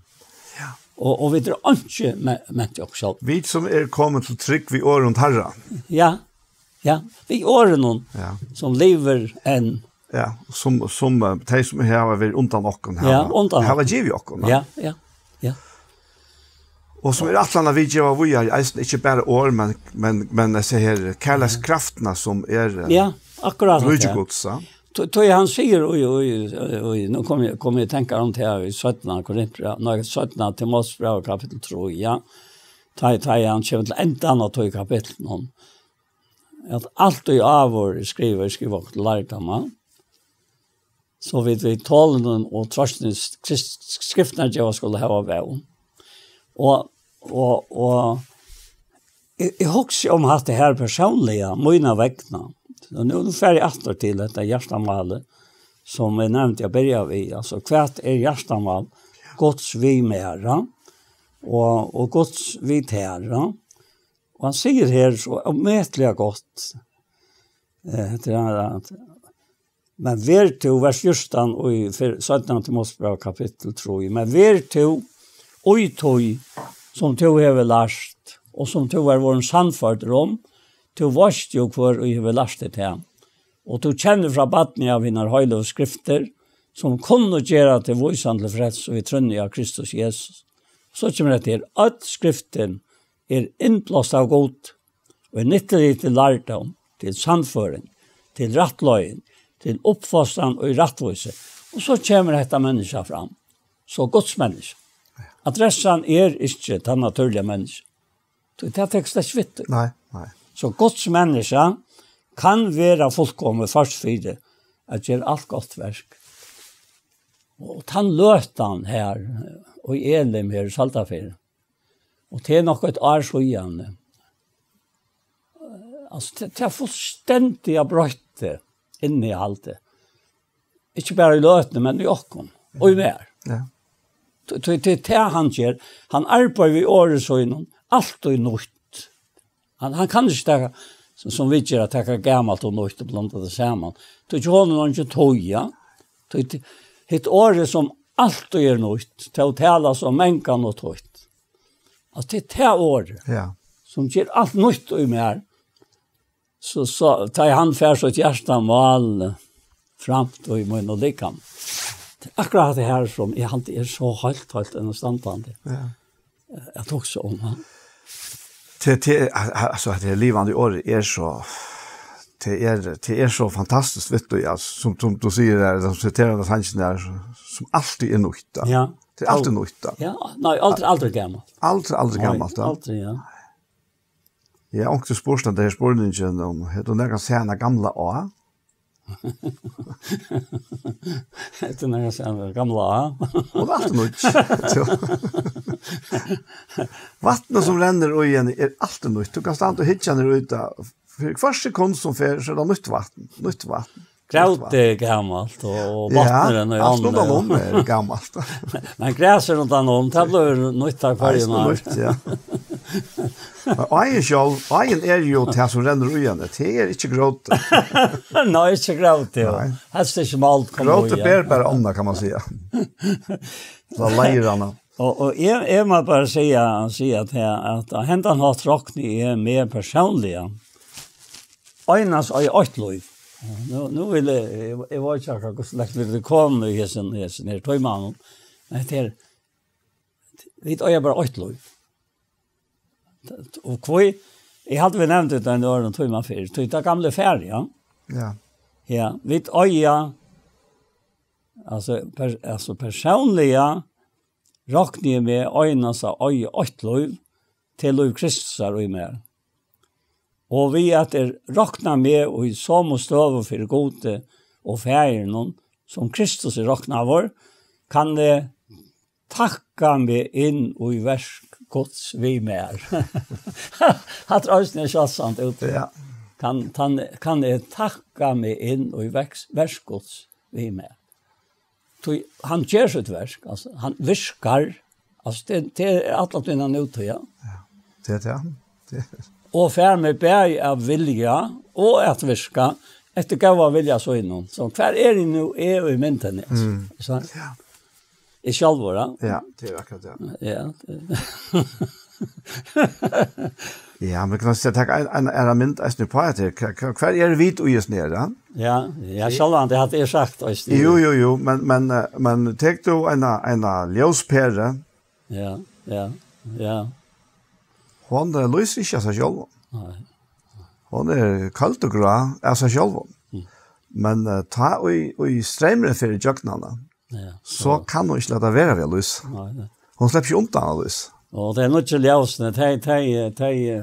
Ja. Og, og vit eru einki me-, ment í okkum sjálv. Vit sum eru komin til trúgv við orðum Harra. Ja, ja, við orðunum, Ja. sum livir enn. Ja, sum, sum, eh, tey sum hava verið undan okkum Ja, hava, undan hava okkum. givið okkum, ja. Ja, ja, ja. Og sum er ætlan at vit geva víðari, eisini ikki bara orð, men, men, men hesa her kærleikskraftina sum er, eh, Ja, akkurát ríki tað. Guds, ja. Tó, tó hann sigur, oj, oj, oj, oj, nú kom eg, kom eg at tenka um tað her í seinna Korintbræv, nei, seinna Timoteusbræv, kapittul trý, ja. Tá, tá hann kemur til endan av tí kapitlinum, at alt í áður er skrivað, er skrivað okkum til lærdómar, so vit við tolnum og trøstin Krist-, skriftirnar geva skulu hava vón. Og, og, og eg, eg hugsi um hatta her persónliga, mína vegna. Og nú, nú fari eg aftur til hetta hjartamálið, sum eg nevndi at byrja við. Altso, hvat er hjartamál Guds við mær, ja? Og, og Guds við tær, ja? Og hann sigur her so ómetaliga gott. Eh, hetta er at, men ver tú, vers fjúrtan í fyr-, seinna Timoteusbræv kapittul trý, men ver tú í tí, sum tú hevur lært, og sum tú er vorðin sannførdur um, tú veist jú, hvør ið hevur lært teg tað. Og tú kennir frá barni av hinar heilagu skriftir, sum kunnu gera teg vísan til frelsu í trúnni av Kristus Jesus. So kemur hetta her, øll skriftin er innblást av Gud, og er nyttig til lærdóm, til sannføring, til rættleiðing, til uppfostran og í rættvísi. Og so kemur hetta menniskja fram. So Guds menniskja. Adressan er ikki tann natúrliga menniskja. Tí tað tekur slett ikki við tí. Nei, nei. So Guds menniskja kann vera fullkomið fyrst fyri at gera alt gott verk. Og tann løtan her, og Elim her í Søldarfirði, og tað er nokk eitt ár síðani. Altso, tað, tað er fullstendiga broytt innihaldið. Ikki bara í løtuni, men í okkum, og í mær. Ja. Tí, tí, tí tað hann ger, hann arbeiðir við orði sínum, altíð nýtt. Hann, hann kann ikki taka, sum, sum vit gera, taka gamalt og nýtt og blanda tað saman. Tí hjá honum er eingin tíð, ja. Tí, tí, hitt orðið sum altíð er nýtt, tó talar so mangan og títt. Altso, tað er tað orðið, Ja. sum ger alt nýtt í mær. So, so, tá hann fær sítt hjarta mál framt í mínum likami. Tað er akkurát tað her, sum eg haldi er so heilt, heilt enastandandi Ja. at hugsa um, ha? Tað, tað, altso, at tað livandi orðið er so, tað er, tað er so fantastiskt, veit tú, ja, sum, sum tú sigur her, sum siterar handa sangin her, sum altíð er nýtt, ja. Ja. Tað er altíð nýtt, ja. Ja, nei, aldri, aldri gamalt. Aldri, aldri Nei, gamalt, ja. aldri, ja. Ja, onkur spurdi tað her spurningin um, hevur tú nakrantíð sæð hana gamla á? Hetta er nakað sum er gamla á. Hon er altíð nýggj. Vatnið sum rennur í henni er altíð nýtt. Tú kanst standa og hyggja niður í tað. Fyri hvørt sekund sum fer, so er tað nýtt vatn. Nýtt vatn. Grót er gamalt, og, og Ja, botnurin í alt ánni, undan ja. um er gamalt. Men gras er undan um, tað blívur nýtt av hvørjum Eisini ár. nýtt, ja. Men áin sjálv, áin er jú tað sum rennur í henni. Tað er ikki grót. Nei, ikki grót, ja. Nei. Helst ikki mold koma Grót í, ja. ber bara ánna, kann man siga. So leiðir hana. Og, og eg, eg má bara siga, siga at, at á hendan hátt rokni eg meg persónliga. Einans í eitt lív. Nú, nú vil eg, eg, eg veit ikki akkurát hvussu langt vit eru komin í hesum, hesum her tímanum. Men hetta er, vit eiga bara eitt lív. Og hví, eg haldi, vit nevndu tað í einum øðrum tíma fyrr, tí tað gamla er farið, ja. Ja. Ja, vit eiga, altso, per-, altso, persónliga rokni eg meg einans at eiga eitt lív, tað er lív Kristusar í mær. Og við at eg rokni meg í somu støðu fyri Gudi og Faðirinum, sum Kristus er roknaður, kann eg takka meg inn í verk Guds við mær. Hatta er eisini sjáldsamt úttøk. Ja. Kann, kann, kann eg takka meg inn í verk, verk Guds við mær? Tí hann ger sítt verk, altso, hann virkar, altso, tað, tað er alla tíðina nútíð, ja. Ja, tað er tað. Tað er Og fær meg bæði at vilja og at virka eftir góða vilja sínum. So, hvar eri eg nú, eg í myndini, altso? Mm. Ikki sant? Ja. Eg sjálvur, ja. Ja, tað er akkurát tað. Ja. Ja, men kann man siga, taka ein, ein, ein mynd eisini uppá hetta her. Hva, hva, hvar eru vit í hesum her, ja? Ja, ja, sjálvandi, tað havi eg sagt, eisini. Jú, jú, jú, men, men, eh, men tekur tú eina, eina ljósperu, Ja, ja, ja. Hon, eh, lýsir ikki av sær sjálv. Nei. Hon er køld og grá av sær sjálv. Mm. Men, eh, tá ið, ið streymurin fer ígjøgnum hana, ja, so kann hon ikki lata vera við at lýsa. Nei, nei. Hon sleppur ikki undan at lýsa. Og tey nýggju ljósini, tey, tey, tey,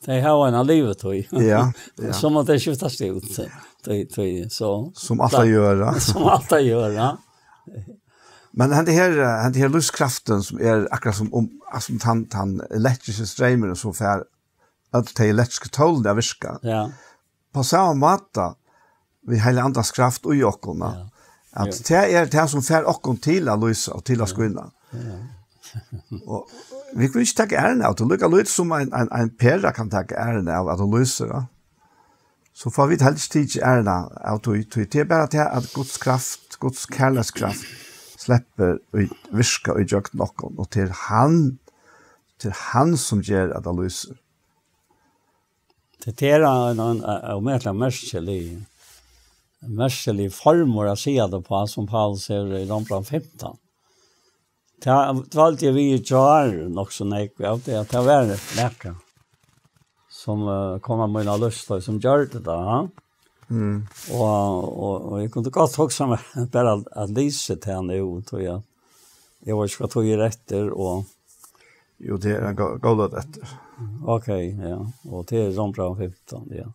tey hava eina livitíð. Ja, ja. So má tey skiftast út. Tey, tey, so. Sum alt at gera. Sum alt at gera. Men henda her, eh, henda her lívskraftin, sum er akkurát sum um, sum tann, tann elektriski streymurin, sum fær øll tey elektrisku tólini at virka. Ja. Á sama máta við Heilaga Andans kraft í okkum, ja. At tað er tað, sum fær okkum til at lýsa og til at skína. Ja. Og vit kunnu ikki taka ærin av tí, líka lítið sum ein, ein, ein pera kann taka ærin av at hon lýsir, ja. So fáa vit helst tikið ærina av tí, tí tað er bara tað, at Guds kraft, Guds kærleikskraft, sleppur í, virka ígjøgnum okkum, og tað er hann, tað er hann, sum ger, at tað lýsir. Tað er ein, ein, ein, ein ómetaliga merkilig, merkilig formur at siga tað uppá, sum Paulus hevur í Rómbrævinum fimtan. Tað dvaldi eg við í gjár, nokk so nógv, av tí at tað var nakað, sum, eh, kom á mína lívstíð, sum gjørdi tað, ja. Mm. Og, og, og eg kundi gott hugsað mær bara at, at lesa tað nú, tí at eg veit ikki, hvat tíð er eftir, og Jú, tað er ein gó-, góð løta eftir. Ok, ja. Og tað er Rómbrævinum fimtan, ja.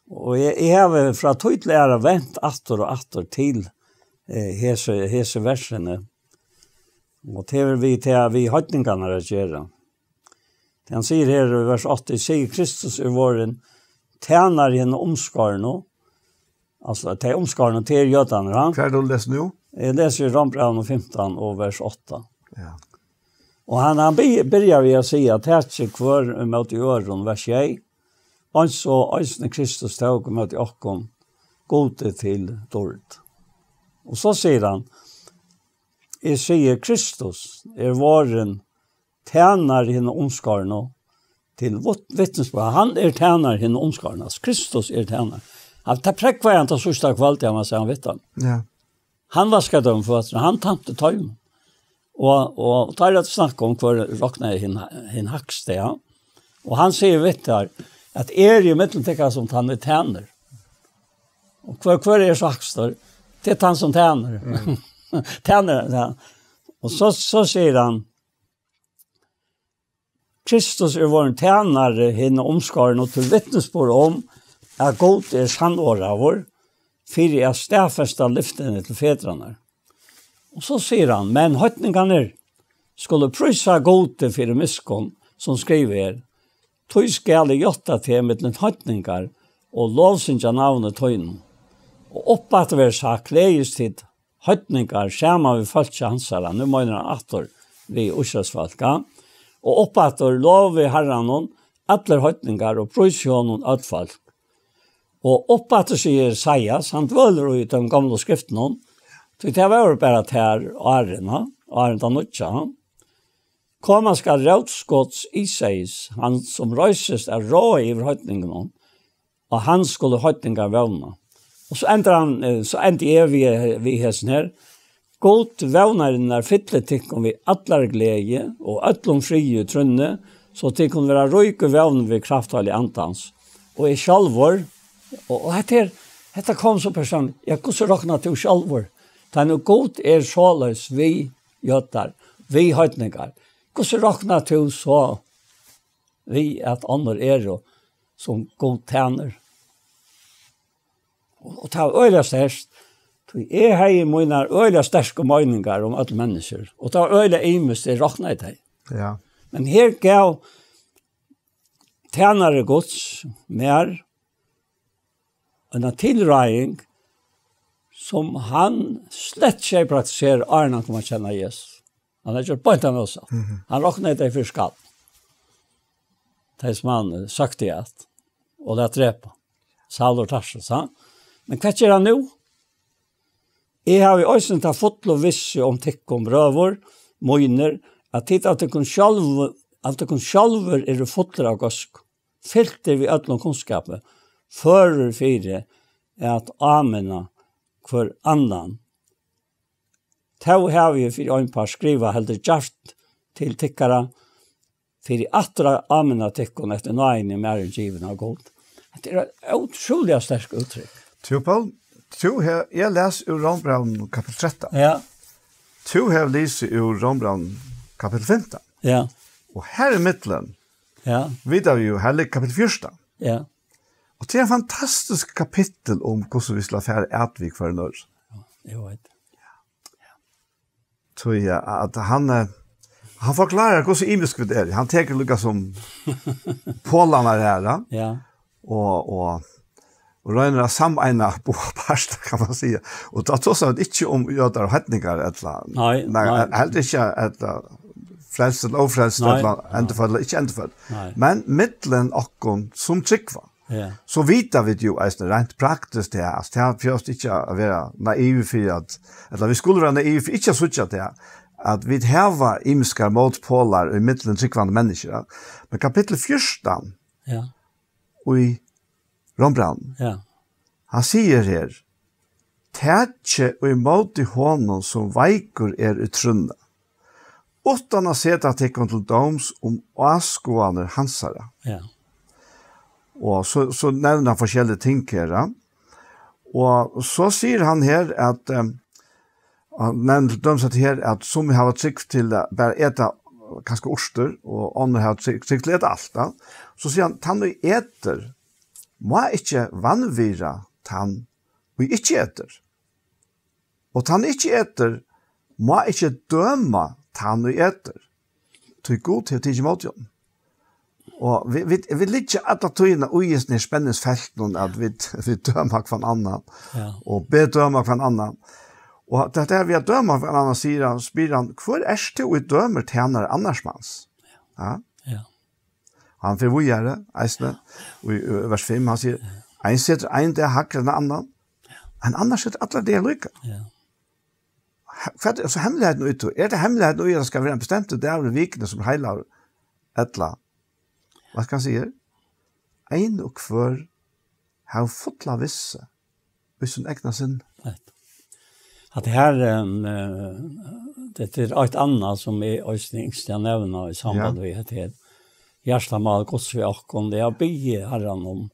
Og eg, eg havi frá tíð til aðra vent aftur og aftur til, eh, hesi, hesi versini. Og tað hevur við, tað við heidningarnar at gera. Hann sigur her í vers átta, sigur: Kristus er vorðin tænari hinna umskornu. Altso, tey umskornu, tað eru jødarnir, ha? Hvar er tú lesa nú? Eg lesi í Rómbrævinum fimtan og vers átta. Ja. Og hann, hann by-, byrjar við at siga: Takið hvør ímóti øðrum, vers sjey. Eins og eisini Kristus tók ímóti okkum, Gudi til dýrd. Og so sigur hann: Eg sigi, Kristus er vorðin tænari hinna umskornu til vit-, vitnisburð. Hann er tænari hinna umskornu. Altso, Kristus er tænari. Hann, tað prógvaði hann tað síðsta kvøldið, hann var saman við teimum. Ja. Hann vaskaði teimum føturnar, hann tænti teimum. Og, og tá er tað snakk um, hvør roknaði hin, hin hægsta, ja. Og hann sigur við teir, at eg eri ímillum tykkara sum tann ið tænir. Og hvør, hvør er so hægstur? Tað er tann sum tænir. Mm. Tænir, ja. Og so, so sigur hann, Kristus er vorðin tænari hinna umskornu til vitnisburð um, at Gud er sannorðaður, fyri at staðfesta lyftini til fedrarnar. Og so sigur hann: Men heidningarnir skulu prísa Gudi fyri miskunn, sum skrivað er: Tí skal eg játta teg millum heidningar og lovsyngja navni tínum. Og uppaftur verður sagt: Gleðist tit, heidningar, saman við fólki hansara. Nú meinar hann aftur við Ísraelsfólk, ja. Og uppaftur: Lovið Harranum, allir heidningar, og prísið honum, øll fólk. Og uppaftur sigur Esaias, hann dvølur í teimum gomlu skriftunum, tí tað vóru bara tær árini, árini tað nýggja. Koma skal rótskots Ísais, hann sum reisist at ráða yvir heidningunum, og hann skulu heidningar vóna. Og so endar hann, eh, so endi eg við, við hesum her. Gud vónarinnar fylli tykkum við allari gleði og øllum friði í trúnni, so tit kunnu vera rík í vón við kraft Heilaga Andans. Og eg sjálvur, og, og hetta her, hetta kom so persónligt, ja, hvussu roknar tú sjálvur? Tá nú Gud er soleiðis við jødar, við heidningar, hvussu roknar tú so við at onnur eru sum Gud tænir? Og, og tað var øgiliga sterkt, tí eg hevði mínar øgiliga sterku meiningar um øll menniskjur, og tað var øgiliga ymiskt, eg roknaði tey. Ja. Men her gav tænari Guds mær eina tilráðing, sum hann slett ikki hevði praktiserað, áðrenn hann kom at kenna Jesus. Hann hevði gjørt beint av nósa. Mhm. Hann roknaði tey fyri skald. Tey sum hann, eh, søkti at og læt drepa. Saul úr Tarsus, ha? Men hvat ger hann nú? Eg havi eisini ta fullu vissu um tykkum, brøður mínir, at tit av tykkum sjálv-, av tykkum sjálvir eru fullir av góðsku, fyltir við øllum kunnskapi, førir fyri at áminna hvør annan. Tó havi eg fyri ein part skrivað heldur djarvt til tykkara, fyri aftur at áminna tykkum eftir náðini, mær er givin av Gud. Hetta er eitt ótrúliga sterkt úttrykk. Tú, Poul, tú he-, eg les úr Rómbrævinum kapitel trettan. Ja. Tú hevur lisið úr Rómbrævinum kapitel fimtan. Ja. Og her í millum, ja, vita vit jú, her liggur kapitel fjúrtan. Ja. Og tað er eitt fantastiskt kapitel um hvussu vit skulu fara at við hvørjum øðrum. Ja, eg veit. Tí, ja, at hann, eh, hann forklarar hvussu ymisk vit eru. Hann tekur líka sum polarnar her, ja. Ja. Og, og, og roynir at sameina báðar partar, kann man siga. Og tá tosa vit ikki um jødar og heidningar, ella, nei, nei, nei, heldur ikki, ella frelst ella ófrelst, nei, ella endurfødd ella ikki endurfødd. Nei. Men millum okkum sum trúgva, ja, so vita vit jú eisini reint praktiskt her, altso, tað fevst ikki at vera naiv fyri at, ella vit skulu vera naiv fyri ikki at síggja tað, at vit hava ymiskar mótpolar í millum trúgvandi menniskju, ja. Men kapitel fjúrtan, ja, í Rómbrævinum, ja, hann sigur her: "Takið ímóti honum, sum veikur er í trúnni, uttan at seta tykkum til dóms um áskoðanir hansara." Ja. Og so, so nevnir hann forskellige ting her, ja. Og so sigur hann her at, eh, hann nevnir til dømis at her, at summi hava trúgv til at bara eta kanska urtir, og onnur hava trúgv, trúgv til at eta alt, ja. So sigur hann: "Tann ið etur, má ikki vanvirða tann, ið ikki etur." Og tann ikki etur, má ikki døma tann, ið etur, tí Gud hevur tikið ímóti honum. Og vit, vit, vit liggja alla tíðina í hesum her spenningsfeltinum, at vit, vit døma hvønn annan, ja, og bedøma hvønn annan. Og tað her við at døma hvønn annan, sigur hann, spyr hann: "Hvør ert tú, ið dømir tænara annars mans?" Ja. Ja. Hann fer víðari, eisini, í, í vers fimm, hann sigur: "Ein setur ein dag hægri enn annan, ein annar setur allar dagar líka." Ja. He-, hvat er so hemmeligheiten í tí? Er tað hemmeligheiten í, at tað skal vera ein bestemtur dagur í vikuni sum er heilagur? Ella, hvat skal hann siga? Ein og hvør hevur fulla vissu í sín egna sinni. Nett. At her, em, eh, tað er eitt annað sum eg eisini ynskti at nevna í samband, ja, við hetta her. Hjartamál Guds við okkum. Eg havi biðið Harran um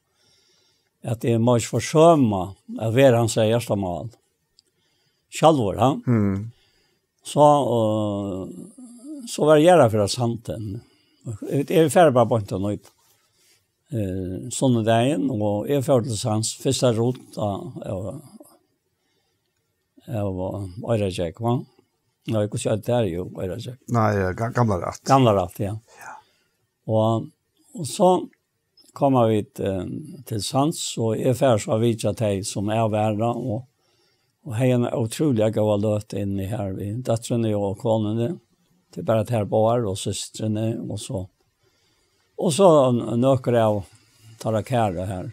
at eg má ikki forsøma at vera hansara hjartamál. Sjálvur, ha? Mm. So, eh, so var eg jarðarferð á Sandi. Eg, eg fari bara beint á nýt. Eh, sunnudagin, og eg fór til Sands, fyrsta rut av, av, av Oyrargjógv, va? Nei, hvussu er tað, jú, Oyrargjógv? Nei, eh, ga-, gamla rætt. Gamla rætt, ja. Ja. Og, og so koma vit, eh, til Sands, og eg fari so at vitja tey, sum eg var, og, og hevði eina ótrúliga góða løtu inni her við dóttrini og konuni. Tað er bara tær báðar og systrini, og so, og so nøkur av teirra kæru her.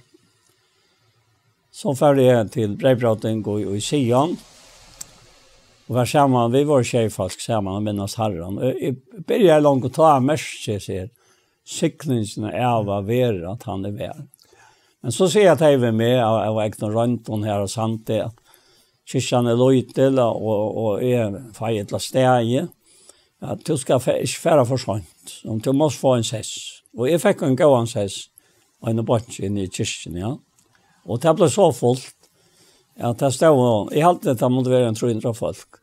So fór eg til breyðbróting í, í Sion, og var saman, vit vóru sjey fólk saman og minnast Harran. Og eg byrjaði longu tá at merkja, seg, signingina av at vera at hann er vær. Men so siga tey við meg, av, av egnum royndum her á Sandi, at kirkjan er lítil, og, og eg fái illa staðið, at tú skalt fe-, ikki fara for seint, og tú mást fáa ein sess. Og eg fekk ein góðan sess, ein bonki inn í kirkjuni, ja. Og tað bleiv so fult, at tað stóð, eg helt, at tað mátti vera ein trý hundrað fólk.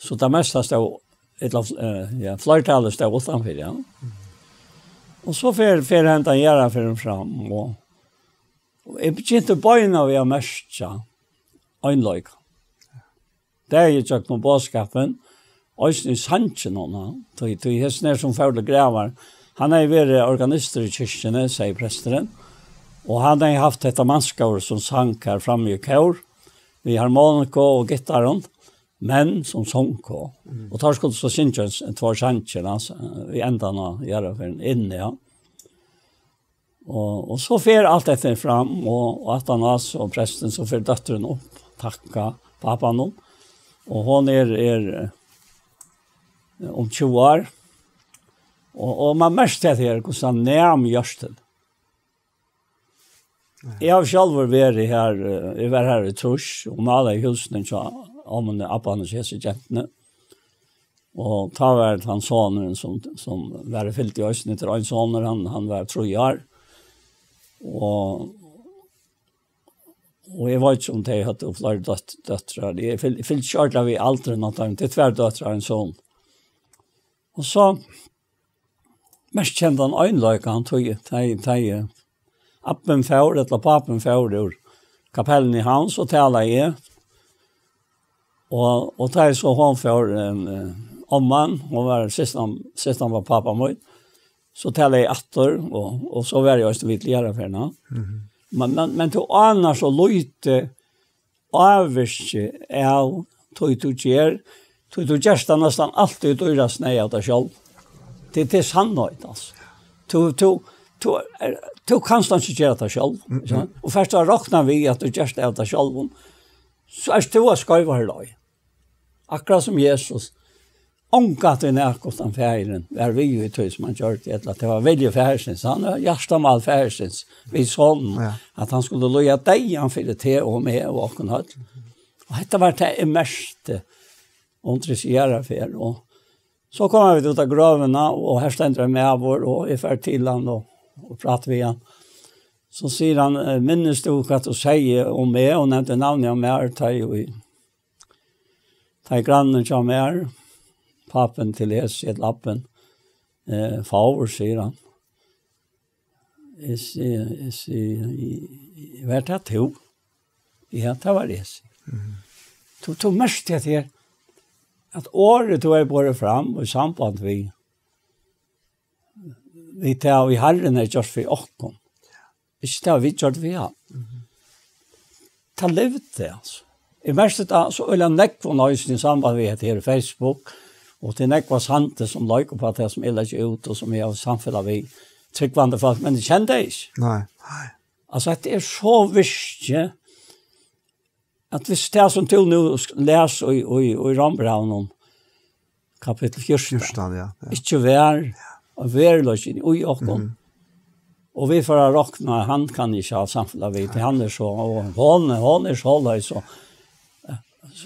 So tað mesta stóð, ella, eh, ja, fleirtalið stóð uttanfyri, ja. Og so fer, fer hendan jarðarferðin fram, og, og eg begynti beinanvegin at merkja einleika. Tað er gjøgnum boðskapin, eisini í sanginum, ja. Tí, tí hesin her sum fór til gravar, hann hevði verið organistur í kirkjuni, segði presturin, og hann hevði havt hetta mannskapið sum sang her frammi í kór, við harmoniku og gittarum, men sum sungu. Mm. Og teir skuldu so syngja ein s-, tveir sangir, altso, í endan av jarðarferðini, inni, ja. Og, og so fer alt hetta fram, og, og aftaná, so prestin, so fer dóttirin upp, takka pápanum, og hon er, er, eh, um tjúgu ár, og, og man merkir at her, hvussu hann nemur hjørtuni. Eg havi sjálvur verið her, eh, eg var her í trýss og málaði húsini hjá ommuni, abbanum hjá hesi gentuni. Og tá var tann sonurin sum, sum var, fylti eisini, tað er ein sonur, hann, hann var trý ár. Og, og eg veit ikki um tey høvdu fleiri døt-, døtrar. Eg fylg-, fylgdi ikki ordiliga við aldurin á teimum. Tað er tvær døtrar og ein son. Og so mest kendi hann einleikan, tí, tá, tá, abbin fór, ella pápin fór úr kapelluni í Havn, so talaði eg. Og, og tá eg so hon fór, eh, omman, hon var systir, systir var pápa mín, so talaði eg aftur, og, og so var eg eisini við til jarðarferðina. Mhm. Men, men, men tú anar so lítið ávirki av tí tú ger, tí tú gerst tað næstan altíð dýrast neyð av tær sjálv. Tað, tað er sannheit, altso. Tú, tú, tú, er, tú kanst ikki gera tað sjálv, mhm, ikki sant? Og fert tú at rokna við at tú gerst tað av tær sjálv, so ert tú á skeivari leið. Akkurát sum Jesus. Ongantíð nakað uttan Faðirin var við í tí, sum hann gjørdi, ella at tað var vilji Faðirsins. Hann er hjartamál Faðirsins við Sonin, ja, at hann skuldi líða deyðan fyri teg og meg og okkum øll. Og hetta var tað, eg merkti undir hesi jarðarferð. Og so koma vit út á grøvina, og her stendur ein maður, og eg fari til hann og, og prati við hann. So sigur hann, eh, "Minnist tú hvat tú segði um meg?" og nevndi navnið á mær, tá eg í Tá er grannin hjá mær, pápin til Esi, ella abbin, eh, fór, sigur hann. Esi, Esi, var tað tú? Ja, tað var Esi. Mhm. Tú, tú merkti at her, at orðið tú er borið fram í samband við, við tað, og í Harrin er gjørt fyri okkum. Ikki tað, vit gjørdu við hann. Mhm. Tað livdi, altso. Eg merkti tað so øgiliga nógv, og eisini í samband við hetta her Facebook, og tað er nógv av sandi sum leik upp á tað sum eg leggi út, og sum eg havi samfelag við trúgvandi fólk, men eg kenni tey ikki. Nei, nei. Altso, hetta er so virkið, at viss tað sum tú nú sk-, les í, í, í Rómbrævinum, kapittul fjúrtan, fjúrtan, ja, ja, ikki var, og veruleikin í okkum. Mhm. Og vit fara at rokna, hann kann ikki hava samfelag við, tí hann er so, og hon, hon er soleiðis, og,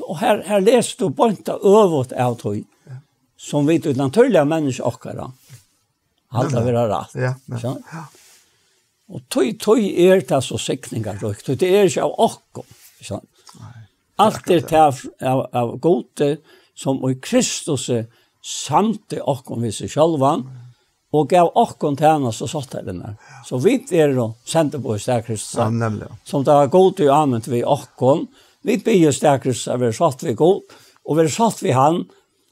og her, her lesur tú beint av øvugt av tí, ja, sum vit, í natúrliga menniskja okkara, halda, nemliga, vera rætt. Ja, ja. Skilur? Ja. Og tí, tí er tað so signingarríkt, tí tað er ikki av okkum, ikki sant? Nei. Alt er tað av, av Gudi, sum í Kristusi samdi okkum við seg sjálvan, og gav okkum tænastu sáttarinnar. So vit eru sendiboð í stað Kristusar, ja, nemliga, sum tað var Gud, ið ámynti við okkum. Vit biðja í stað Kristusar, verið sátt við Gud, og verið sátt við hann,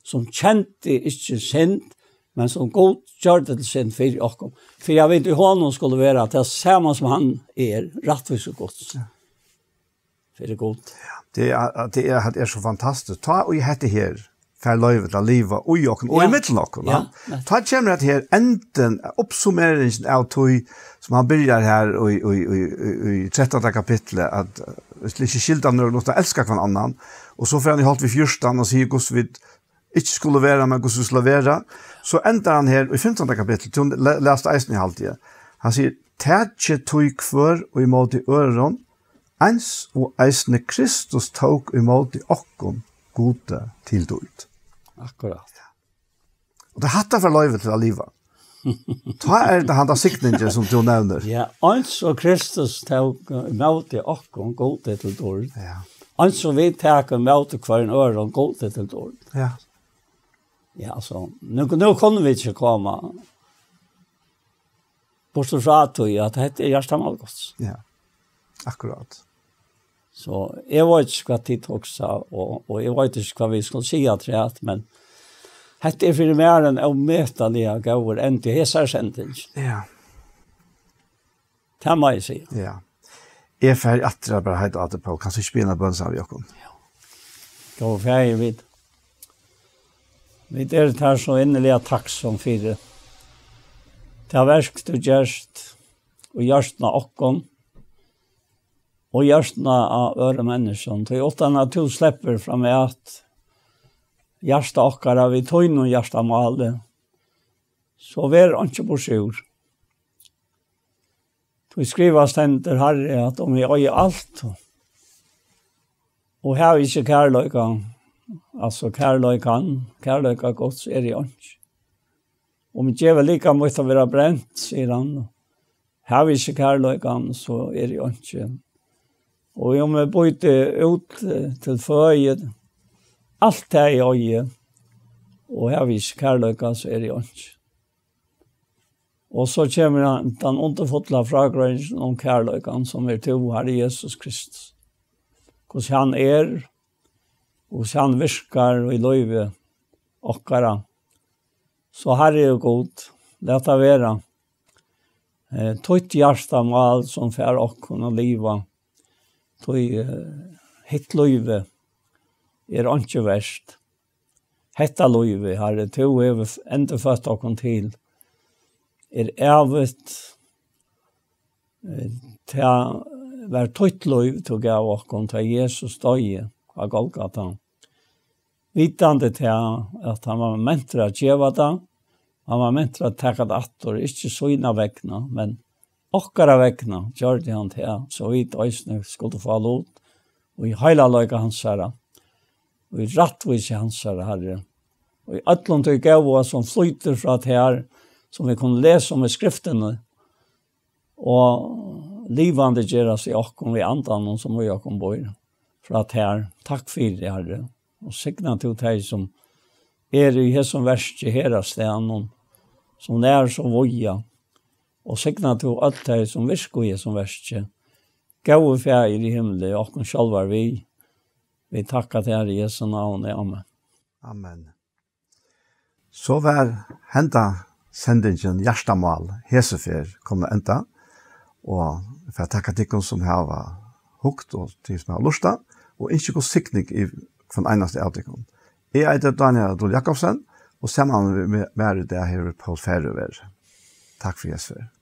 sum kendi ikki synd, men sum Gud gjørdi til synd fyri okkum, fyri at vit í honum skulu vera tað sama sum hann er, rættvísi Guds. Ja. Fyri Gud. Tað er, tað er, tað er so fantastiskt. Tá ið hetta her fær loyvi til at liva í okkum og, ja, ímillum okkum, ja, ja, nettupp, tá kemur hetta her endin, uppsummeringin av tí, sum hann byrjar her í, í, í, í, í trettanda kapitli, at, eh, "Vit skulu ikki skylda nøkrum, men elska hvønn annan." Og so fer hann í holt við fjúrtan og sigur, hvussu vit ikki skulu vera, men hvussu vit skulu vera. So endar hann her í fimtanda kapitli, tú le-, las eisini, haldi eg. Hann sigur, Takið tí hvør ímóti øðrum, eins og eisini Kristus tók ímóti okkum, Gudi til dýrd. Akkurát. Og tað er hatta fær loyvi til at liva. Tá er tað handa signingin, sum tú nevnir. Ja, eins og Kristus tók ímóti okkum, Gudi til dýrd. Ja. Eins og vit taka ímóti hvørjum øðrum, Gudi til dýrd. Ja. Ja, altso, nú, nú kunnu vit ikki koma burtur frá tí, at hetta er hjartamál Guds. Ja, akkurát. So eg veit ikki, hvat tit hugsa, og, og eg veit ikki, hvat vit skulu siga afturat, men hetta er fyri mær ein ómetaliga góður endi á hesari sending. Ja. Tað má eg siga. Ja. Eg fari aftur at bara heita á teg, Poul. Kanst tú ikki biðja eina bøn saman við okkum? Ja. Góði Faðir, vit, vit eru tær so inniliga takksom fyri tað verk, tú gert í hjørtuni á okkum og í hjørtuni á øðrum menniskjum. Tí uttan at tú sleppur fram at hjarta okkara við tínum hjartamáli, so verður einki burturúr. Tí skrivað stendur, Harri, at um eg eigi alt, og havi ikki kærleika, altso kærleikan, kærleika Guds, eri eg einki. Um eg gevi likam mítt at vera brent, sigur hann, havi ikki kærleikan, so eri eg einki. Og um eg býti út, eh, til føði alt tað eg eigi, og havi ikki kærleika, so eri eg einki. Og so kemur hann, tann undurfulla frágreiðingin um kærleikan, sum er tú, Harri Jesus Kristus. Hvussu hann er, og hvussu hann virkar í lívi okkara. So, Harri og Gud, lat tað vera, eh, títt hjartamál, sum fær okkum at liva, tí, eh, hitt lívið er einki vert. Hetta lívið, Harri, tú hevur f-, endurføtt okkum til, er ævigt. Eh, tað var títt lív, tú gav okkum, tá Jesus doyði á Golgata. Vitandi tað, at hann var mentur at geva tað, hann var mentur at taka tað aftur, ikki sína vegna, men okkara vegna gjørdi hann tað, so vit eisini skuldu fáa lut í heilagleika hansara, og í rættvísi hansara, Harri, og í øllum tí góða, sum flýtur frá tær, sum vit kunnu lesa um í Skriftini, og livandi gerast í okkum við Andanum, sum í okkum býr, frá tær. Takk fyri, Harri, og signa tú tey, sum eru í hesum verki her á staðnum, sum nær, sum víða, og signa tú øll tey, sum virka í hesum verki. Góði Faðir í himli, okkum sjálvar við. Vit takka tær í Jesu navni. Amen. Amen. So var henda sendingin Hjartamál hesa ferð komin at enda, og eg fari at takka tykkum, sum hava hugt, og tykkum, sum hava lurtað, og ynskja tykkum signing í hvønn einasta av tykkum. Eg eiti Daniel Adol Jakobsen, og saman við mær í dag hevur Poul Færø verið. Takk fyri hesa ferð.